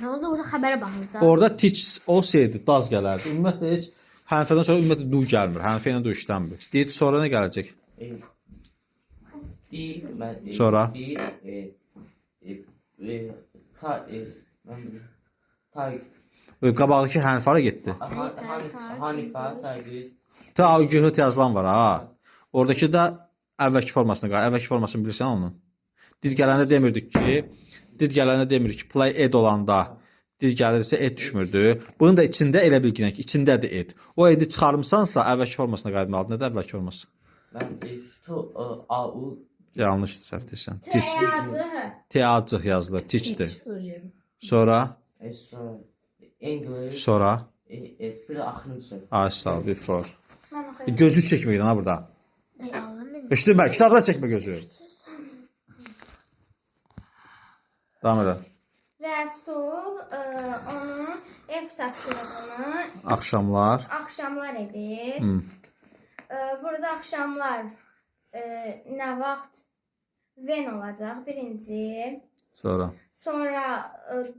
Nə oldu? Orada xəbərə baxır da. Orada teach olsaydı daz gələrdi. Ümumiyyətlə heç Hənifədən sonra ümumiyyətlə du gəlmir. Hənifə ilə du işlənmir. Deyir, sonra nə gələcək? Sonra? Qabaqdakı Hənifə hara getdi? Hanifə, Tayqir. T, A, G, H yazılan var ha. Oradakı da əvvəlki formasına qalır. Əvvəlki formasını bilirsən onun. Did gələndə demirdik ki, play ed olanda did gəlirsə ed düşmürdü. Bunun da içində elə bil ki, içindədir ed. O edi çıxarmısansa əvvəlki formasına qayıtmalıdır. Nədir əvvəlki forması? Mən T, A, U. Yanlışdır, səhv deyirsən. T, A, C, H. T, A, C yazılır. Teachdir. Sonra? English. Sonra? Bir axırıncı söz. Ay, sağ ol, before. Gözü çəkməkdən ha burada. Eşitdin bə, kitabda çəkmə gözü. Davam elə. Rəsul onun ev tapşırığını axşamlar axşamlar edir. Burada axşamlar nə vaxt when olacaq birinci. Sonra. Sonra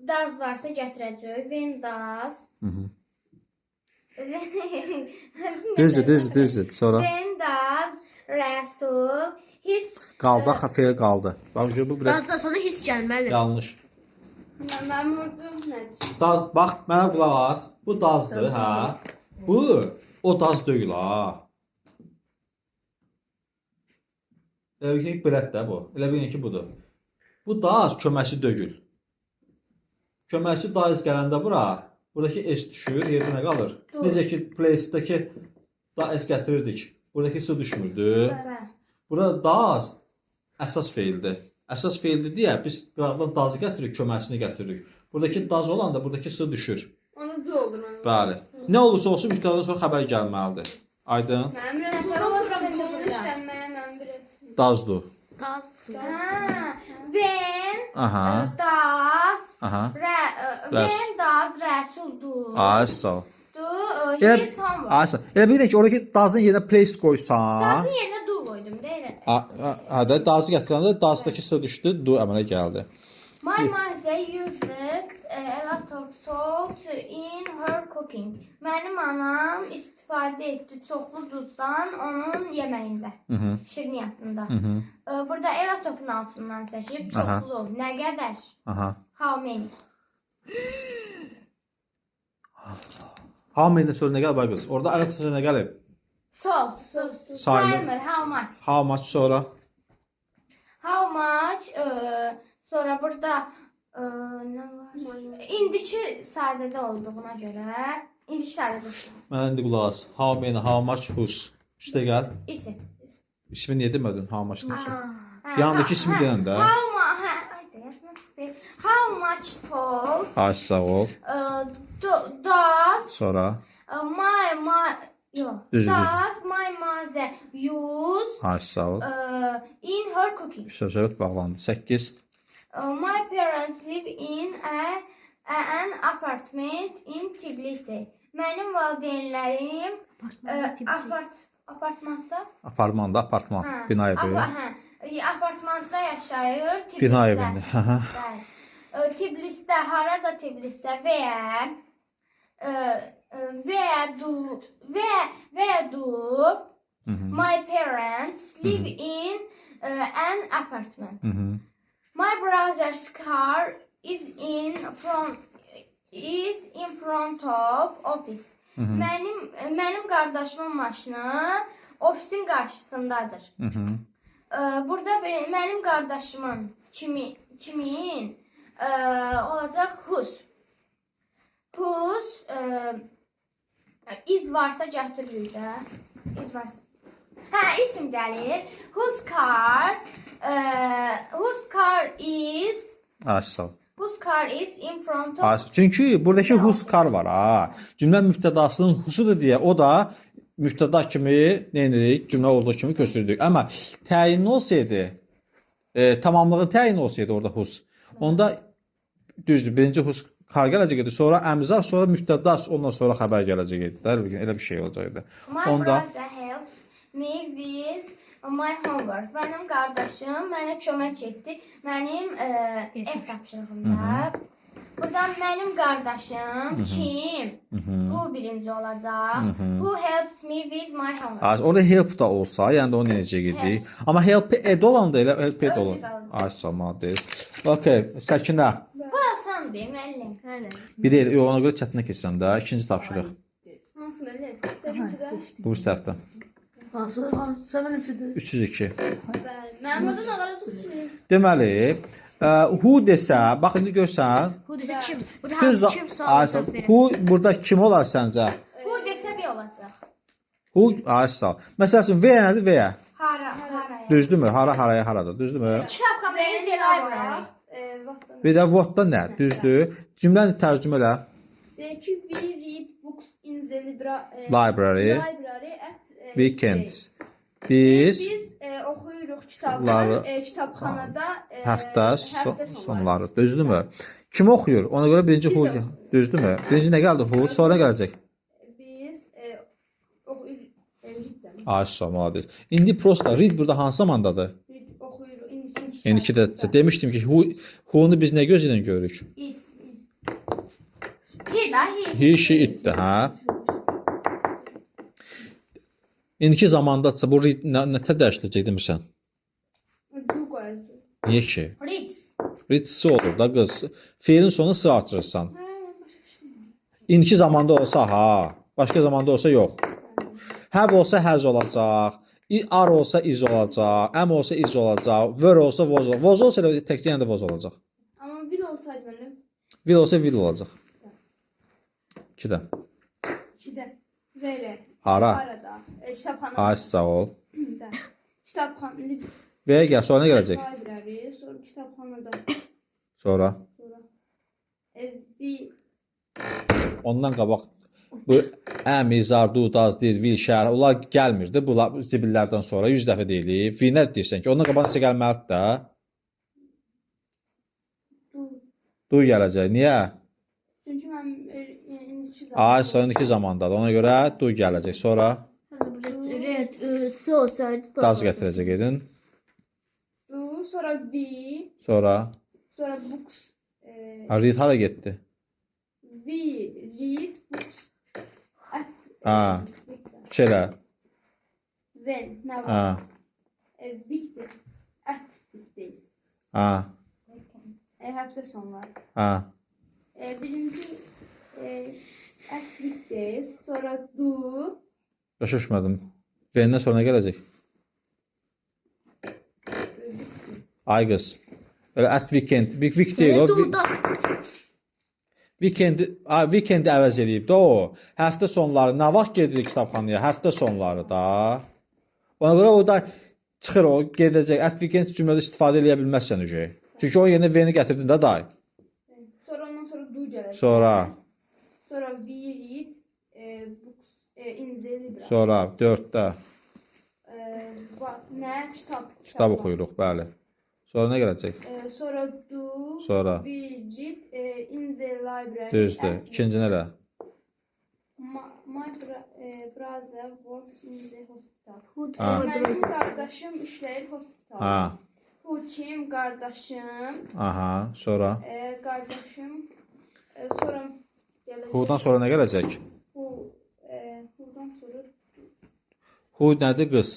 daz varsa gətirəcək. When does. Düzdür. Sonra. When does Rəsul his qaldı, axı feil qaldı. Bax, bu biraz Dazdan sonra his gəlməli. Yanlış. Mənim orada nədir? Daz, bax, mənə qulaq as. Bu dazdır, hə? Bu o daz deyil ha. Elə bil ki, belədir də bu. Elə bilin ki, budur. Bu daz köməkçi deyil. Köməkçi daz gələndə bura, buradakı S düşür, yerdə nə qalır? Necə ki, place-dəki da S gətirirdik. Buradakı S düşmürdü. Burada daz əsas feildir. Əsas feildir deyə biz qıraqdan dazı gətiririk, köməkçini gətiririk. Buradakı daz olanda buradakı S düşür. Onu du olur. Bəli. Nə olursa olsun mübtədadan sonra xəbər gəlməlidir. Aydın? Mənim Rəsuldan sonra bunun işlənməyə mən biraz. Dazdır. Dazdır. When does when does Rəsuldur. Ay, sağ ol. His homework. Ay, sağ ol. Elə bir də ki, oradakı dazın yerinə place qoysan. Dazın yerinə do qoydum, deyil. Hə də dazı gətirəndə dazdakı S düşdü, do əmələ gəldi. My mother uses a lot of salt in her cooking. Mənim anam istifadə etdi çoxlu duzdan onun yeməyində, şirniyyatında. Burada a lot of'un altından seçib çoxlu. Nə qədər? How many? How many sözü nə gəlib ay qız? Orada a lot of sözü nə gəlib? Salt. Sayılır. Sayılmır. How much? How much sonra? How much? Sonra burada nə var? İndiki sadədə olduğuna görə, indiki sadədə Mənə indi qulaq as. How many, how much, whose. Üstə gəl. isim. İsmi niyə demədin? How much demişəm. Hə, Yanındakı ismi deyən də. How much? Hə, ay da yadıma çıxdı. How much salt Ay sağ ol. Does Sonra. My my yox. Düzdür, düzdür. Does my mother use Ay sağ ol. In her cooking? Söhbət bağlandı. 8. My parents live in an apartment in Tbilisi. Mənim valideynlərim apartmanda Apartmanda, apartman. Hə, Bina evi. Hə, apartmanda yaşayır Tbilisdə. Bina evində. Hə, hə. Bəli. Tbilisdə, harada Tbilisdə və ya do my parents live in an apartment. My brother's car is in front of office. Mənim qardaşımın maşını ofisin qarşısındadır. Burada mənim qardaşımın kimin olacaq whose. Whose is varsa gətiririk də. Is varsa. Hə, isim gəlir. Whose car is Ay sağ ol. Whose car is in front of Ay, çünki buradakı whose car var ha. Cümlə mübtədasının whose'udur deyə o da mübtəda kimi nə edirik? Cümlə olduğu kimi köçürdük. Amma təyinli olsaydı, tamamlığın təyini olsaydı orada whose, onda düzdür. Birinci whose car gələcək idi, sonra am is are, sonra mübtəda, ondan sonra xəbər gələcək idi. Də, elə bir şey olacaqdı. My brother helps me with my homework. Mənim qardaşım mənə kömək etdi. Mənim ev tapşırığımda. Buradan mənim qardaşım kim? Bu birinci olacaq. Who helps me with my homework? Az, orada help da olsa, yəni də onu necə edik. Amma help ed olanda elə help ed Özü olur. qalacaq. Ay sağ Okay, Səkinə. Bu asandır, müəllim. Hə, müəllim. Bir deyil, yox, ona görə çətinə keçirəm də. İkinci tapşırıq. Hansı müəllim? Səkinçidə? Bu səhvdə. Hansı? Hansı? Səhvə neçədir? 302. Bəli. Mənim orada nə var? Çox ki. Deməli, who desə, bax indi görsən, Who desə kim? Burada düz hansı kim Ay, suala sağ ol. cavab verir? Who burada kim olar səncə? Who desə bir olacaq. Who, ay sağ ol. Məsəl üçün where nədir where? Hara, haraya? Düzdürmü? Hara, haraya, harada? Düzdürmü? Kitabxana is a library. Vaxtdan. Bir də what da nə? Düzdür? Cümləni tərcümə elə. Deyir ki, we read books in the Library. library at Weekends. days. Biz Biz oxuyuruq kitablar, kitabxanada həftə həftə sonları. Düzdürmü? Kim oxuyur? Ona görə birinci Biz who oxuyuruq. düzdürmü? Birinci nə gəldi? Who, sonra gələcək. Biz oxuyuruq. Read Ay sağ ol, молодец. İndi prosta read burada hansı zamandadır? Read oxuyuruq. İndiki İndiki də demişdim ki, who-nu biz nə gözü ilə görürük? Is. He da he. He, she, it-dir, hə? İndiki zamandadsa bu read nə tər dəyişiləcək demirsən? Do qoyacaq. Niyə ki? Reads. Read olur da qız. Feilin sonuna s artırırsan. Hə, başa düşdüm. İndiki zamanda olsa ha, başqa zamanda olsa yox. Have olsa has olacaq. Are olsa is olacaq. Am olsa is olacaq. Were olsa was olacaq. Was olsa elə təkcə yenə də was olacaq. Amma will olsaydı müəllim, Will olsa will olacaq. İki də. ikidə. Where? Hara? Harada? Kitabxana. Ay sağ ol. Bəli. Kitabxana, V gəl, sonra nə gələcək? library, sonra kitabxanada. Sonra. Sonra. We Ondan qabaq bu am, is, are, do, does, did, will, shall onlar gəlmirdi. Bu zibillərdən sonra 100 dəfə deyilib. We nə deyirsən ki, ondan qabaq nəsə gəlməlidir də. do. Do gələcək. Niyə? Çünki mənim indiki zaman. Ay, sonra indiki zamandadır. Ona görə do gələcək. Sonra Hələ burada read s olsaydı does olsaydı. gətirəcək edin. Do, sonra we, Sonra sonra books. Ha, read hara getdi? We read books at Ha. Üç elə. When nə Hə. var? Weekday. At weekdays. Hə. Həftə sonları. Hə. Birinci at weekdays, sonra do. Başa düşmədim. When-dən sonra nə gələcək? Ay qız. Elə at weekend. Bir week deyil o. Do da Weekend, weekendi əvəz eləyib də o. Həftə sonları nə vaxt gedirik kitabxanaya? Həftə sonları da. Ona görə o da çıxır o gedəcək. At weekend cümlədə istifadə eləyə bilməzsən uje. Çünki o yerinə when-i gətirdin də day. Sonra ondan sonra do gələcək. Sonra, Sonra we read books in the library. sonra 4-də What, nə? Kitab. kitab oxuyuruq, bəli. Sonra nə gələcək? Sonra do. Sonra. We read in the library. Düzdür. At İkinci nə elə? My brother works in the hospital. Who Ha. Mənim qardaşım işləyir hospitalda. Ha. Who kim? Qardaşım. Aha, sonra Qardaşım. Sonra gələcək. Who-dan sonra nə gələcək? Who, who-dan sonra Who nədir qız?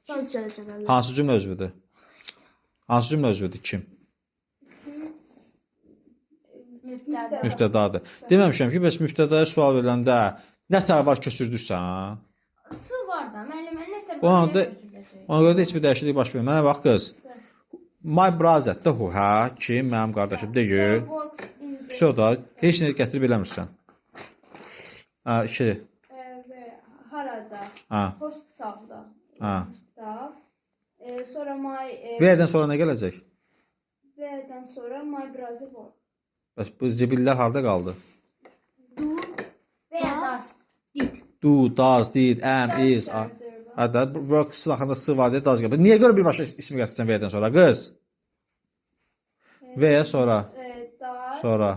Does gələcək müəllim. Hansı cümlə üzvüdür? Hansı cümlə üzvüdür? Kim? Mübtəda. Mübtədadır. Deməmişəm ki, bəs mübtədaya sual veriləndə nə tər var köçürdürsən? S var da. Müəllim, nə tər O anda ona görə də heç bir dəyişiklik baş vermir. Mənə bax qız. My brother da who, hə? Kim? Mənim qardaşım deyil. Sonra works in the Vəsə da heç nə gətirib eləmirsən. Hə, iki. Və harada? Hə. Hospitalda. Hə. Hospital. Sonra my V-dən sonra nə gələcək? V-dən sonra my brother work. Bəs bu zibillər harda qaldı? Do Və ya does. did. Do, does, did, am, is, are. Hə də works axırında s var deyə does gəlir. Niyə görə birbaşa ismi gətirsən V-dən sonra qız? V-yə sonra, Does. sonra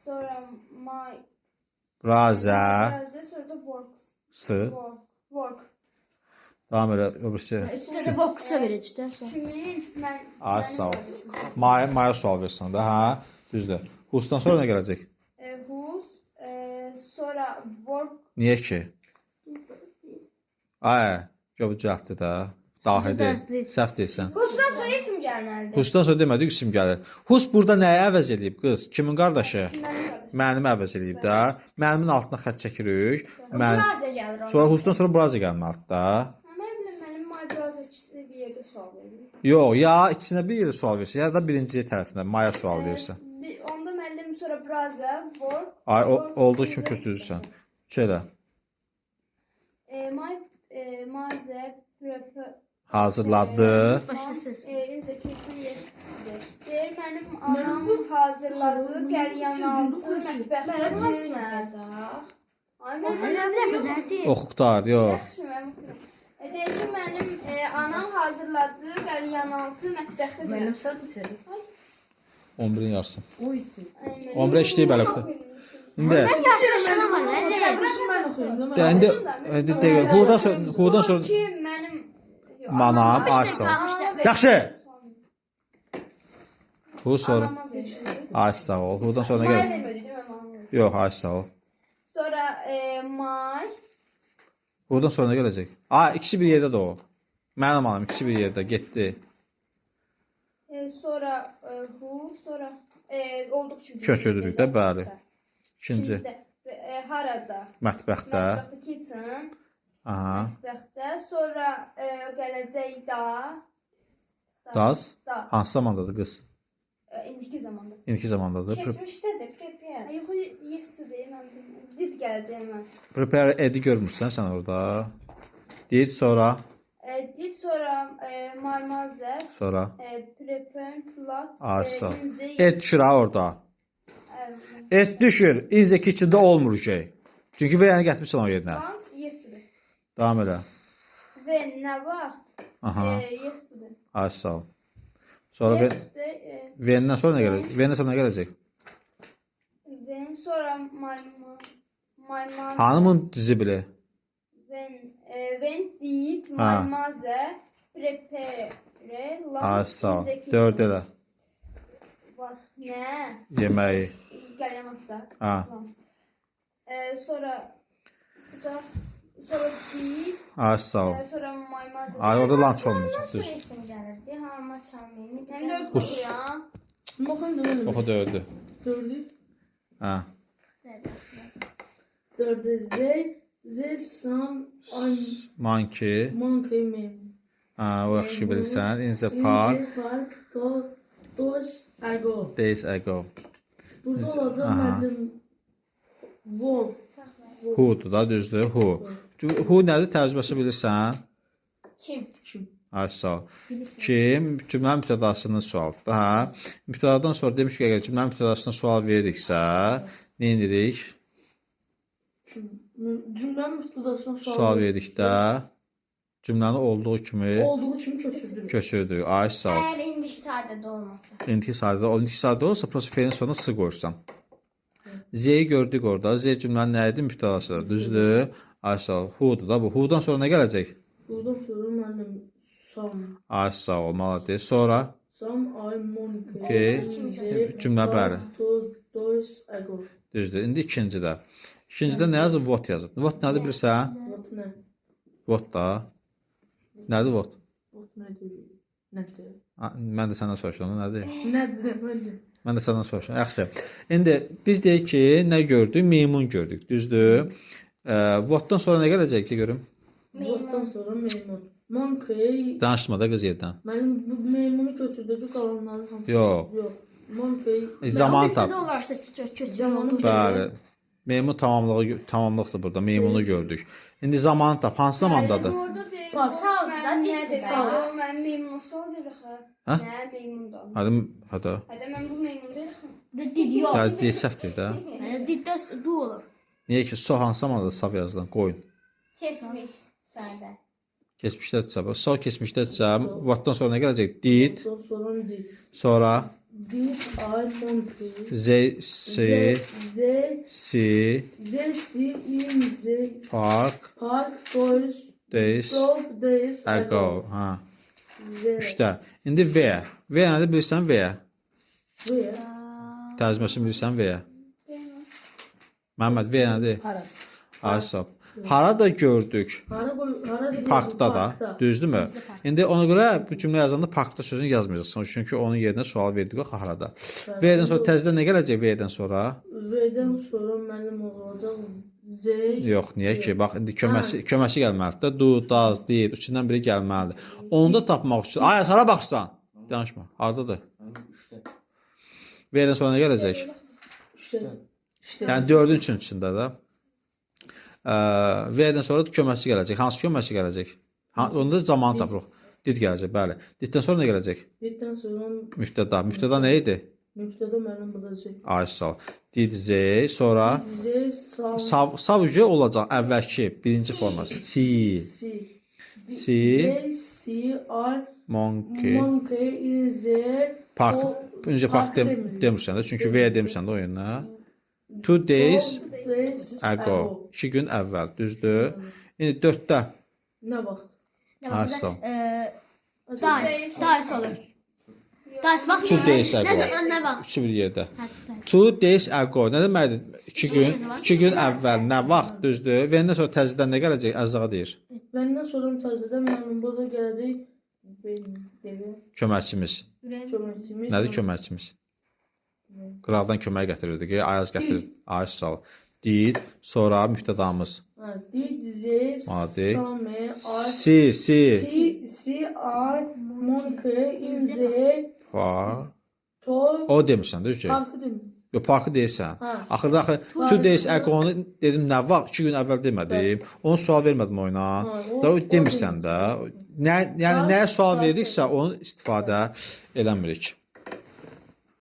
Sonra my brother, brother sonra da works. s. Work. Work. Davam elə o birisi. Üçdə də works-a verəcək də. Kimin? Mən. Ay, mənim sağ ol. qardaşım. Maya, Maya sual versin də, hə? Düzdür. Whose-dan sonra nə gələcək? Whose, sonra work. Niyə ki? Ay, gör bu cəhətdir də. Dahidir. Does, did. Səhv deyirsən. Whose-dan sonra isim gəlməlidir. Whose-dan sonra demədik isim gəlir. Whose burada nəyi əvəz eləyib qız? Kimin qardaşı? Mənim qardaşım. Mənim əvəz eləyib də. Mənimin altına xətt çəkirik. Mən Brother gəlir ona. Sonra whose-dan sonra brother gəlməlidir də. Mən bilmirəm, mənim my brother ikisi bir yerdə sual verir. Yox, ya ikisinə bir yerdə sual versin, ya da birinci tərəfinə Maya sual versin. Onda müəllim sonra brother work. Ay, o, work olduğu in kimi the köçürürsən. Şöyle. My mother prepare Hazırladı. Başla söz. In the kitchen yesterday. Deyir mənim anam hazırladı qəlyanaltı mətbəxdə Müəllim hansını dünən. oxuyacaq? Ay mən Önəmli qədərdir. Oxu qurtar, yox. Yaxşı mən oxuyuram. Deyir ki mənim anam hazırladı qəlyanaltı mətbəxdə dünən. Müəllim sən neçədir? 11-in yarısı. O idi. Ay, mənim- 11-ə işləyib hələ qısa. İndi, Yaşlaşana var. Nə Mən oxuyum. də, indi, indi deyil. Who-dan sonra, who-dan sonra Kim mənim Yox, Manam, anam- ay sağ ol. anama ver- Yaxşı. Who sonra? Anama verir. Ay sağ ol. Who-dan sonra nə Maya gəlir? vermədi değil mi anama? Yox, ay sağ ol. Sonra my Who-dan sonra nə gələcək? Ay, ikisi bir yerdədir o. Mənim anam ikisi bir yerdə getdi. Sonra who sonra olduq çünki. Köçürdük də, bəli. İkinci, İkincidə harada? mətbəxdə. Mətbəxdə kitchen. Aha. Mətbəxdə. Sonra gələcək da. Does. Da. Hansı zamandadır qız? İndiki zamanda. İndiki zamandadır. Keçmişdədir, prepare. Ay, yox, yesterday mən bilmirəm. Did gələcək mən. Prepare edi görmürsən sən orada. Did sonra, Did sonra my mother sonra. Prepare lots Ay sağ ol. in the Et düşür ha orada. Et düşür. In the kitchen-də olmur şey. Çünki V-ni gətirmirsən o yerinə. Once yesterday. Davam elə. Və nə vaxt? Aha. Yesterday. Ay sağ ol. Sonra V Yesterday. V-dən sonra nə gələcək? V-dən sonra nə gələcək? When sonra my my mother Hanımın zibili. When did my Ha. mother prepare Ay lunch sağ in ol. the kitchen? Dörd elə. What? Nə? Yeməyi. Gələn hafta. Ha. Lunch. Sonra does, sonra did, Ay, sağ ol. Sonra my mother. Ay, orada lunch olmayacaq, Sonra düz. isim gəlirdi. How much are many? Mən dörd Hus. oxuyuram. Oxuyun da müəllim. Oxu dördü. Dördü. Hə. Dördü. Z, Z, some, I'm, Monkey. monkey, meme. Hə, o yaxşı bilirsən. In the In park the park, to, does, ago. Days ago. Burada olacaq Aha. müəllim. Vol. Who-dur da, düzdür? Who. Who nədir? Tərcüməsi bilirsən? Kim? Kim? Ay, sağ ol. Kim? Cümlənin mübtədasının sualıdır. Hə. Mübtədadan sonra demiş ki, əgər cümlənin mübtədasına sual veririksə, nə edirik? Cümlənin mübtədasına sual, Sual verdikdə cümləni olduğu kimi Olduğu kimi köçürdürük. köçürdük. Ay, sağ ol. Əgər indiki sadədə olmasa. İndiki sadədə, o indiki sadə olsa, prosta fe'lin sonuna s qoyursan. Z-yi gördük orada. Z cümlənin nə idi? Mübtədasıdır. Düzdür? Ay, sağ ol. Who-dur da bu. Who-dan sonra nə gələcək? Buradan sonra müəllim some, Ay, sağ ol, молодец. Sonra some I monkey. Okey. In the Cümlə bəli. park, To does ago. Düzdür. İndi ikincidə. İkincidə nə yazıb? What yazıb. What nədir bilirsən? What nə? What da. Nədir what? What nədir? Nədir? Ha, mən də səndən soruşdum, nədir? Nədir? Nədir? Mən də səndən soruşdum. Yaxşı. İndi biz deyək ki, nə gördük? Meymun gördük. Düzdür? What-dan sonra nə gələcəkdi görüm? What'dan sonra meymun. Monkey. Danışma da qız yerdən. Mənim bu meymunu köçürdücü qalanların hamısı. Yox. Yox. Monkey. Zaman tap. Mübtədə olarsa köçürür Zamanı olduğu kimi. Bəli. Meymun tamamlıqdır burada. Meymunu gördük. İndi zamanı tap. Hansı zamandadır? Orada deyir. Park. Sağ ol da, Mən did nə də. demək? O mən meymuna sual verir axı. Hə? Nə meymundur? Hadi, hadi. Hədə mən bu meymun deyir axı. Did yox. Ya deyil, səhvdir də. Diddə do olur. Niyə ki, so hansı zamandadır saf yazılan? Qoyun. Keçmiş sadə. Keçmişdədirsə, bax, so keçmişdədirsə, what-dan sonra nə gələcək? Did, Ondan sonra did. sonra Did I monkey? Z, C, Z, C, Z, C, in the park, park, toys, days, 12 days ago. Hə. Z, Üçdə. İndi V. V nədir bilirsən V? V, Tərcüməsini bilirsən V? Məhəmməd, V nədir? hara? Ay, sağ ol. Harada gördük? Hara qoy, hara dedik? Parkda da, düzdürmü? İndi ona görə bu cümlə yazanda parkda sözünü yazmayacaqsan. Çünki onun yerinə sual verdik axı harada. V-dən sonra təzədən nə gələcək V-dən sonra? V-dən sonra mənim olacaq Z. Yox, niyə ki? Bax indi köməçi gəlməlidir də. Do, does, did, üçündən biri gəlməlidir. Onu da tapmaq üçün. Ayaz, hara baxırsan? Danışma. Hardadır? Mənim 3-də. V-dən sonra nə gələcək? İşte. 3-də. Yəni 4-ün üçüncüsündə də. V-dən sonra köməkçi gələcək. Hansı köməkçi gələcək? Onda zamanı tapırıq. Did gələcək, bəli. Diddən sonra nə gələcək? Diddən sonra Mübtəda. Mübtəda nə idi? mübtəda mənim burada Z. Ay, sağ ol. Did Z, sonra Z, sav, sav, sav ücə olacaq əvvəlki birinci forması. C, C. C, Z, C, I, monkey, monkey, in the park. Öncə park demirsən də, çünki V demirsən də o yönə. 2 days days ago. 2 gün əvvəl, düzdür? İndi 4-də. Nə vaxt? Ay, sağ ol. Days olur. Days vaxt. Two days Nə ago. zaman nə vaxt? Üçü bir yerdə. Hə, 2 days ago. Nə deməkdir? 2 gün, zaman. 2 gün əvvəl nə vaxt, düzdür? V-dən sonra təzədən nə gələcək? Əzzağa deyir. Məndən sonra təzədən mənim burada gələcək dedi. Köməkçimiz. Köməkçimiz. Nədir köməkçimiz? Qıraqdan kömək gətirirdi ki, Ayaz gətirir. Ayaz sağ ol. Did, sonra mübtədamız. Hə, did Z, Adi. some, I, C, C, C, C, I, monkey, in the, var. to, O demirsən, düzdür? parkı demir. Yox, parkı deyirsən. Hə. Axırda axı 2 days ago-nu dedim nə vaxt? 2 gün əvvəl demədim. Onu sual vermədim oyuna. Hə, Da o demirsən də. Nə, yəni Park, nəyə sual park. veririksə onu istifadə eləmirik.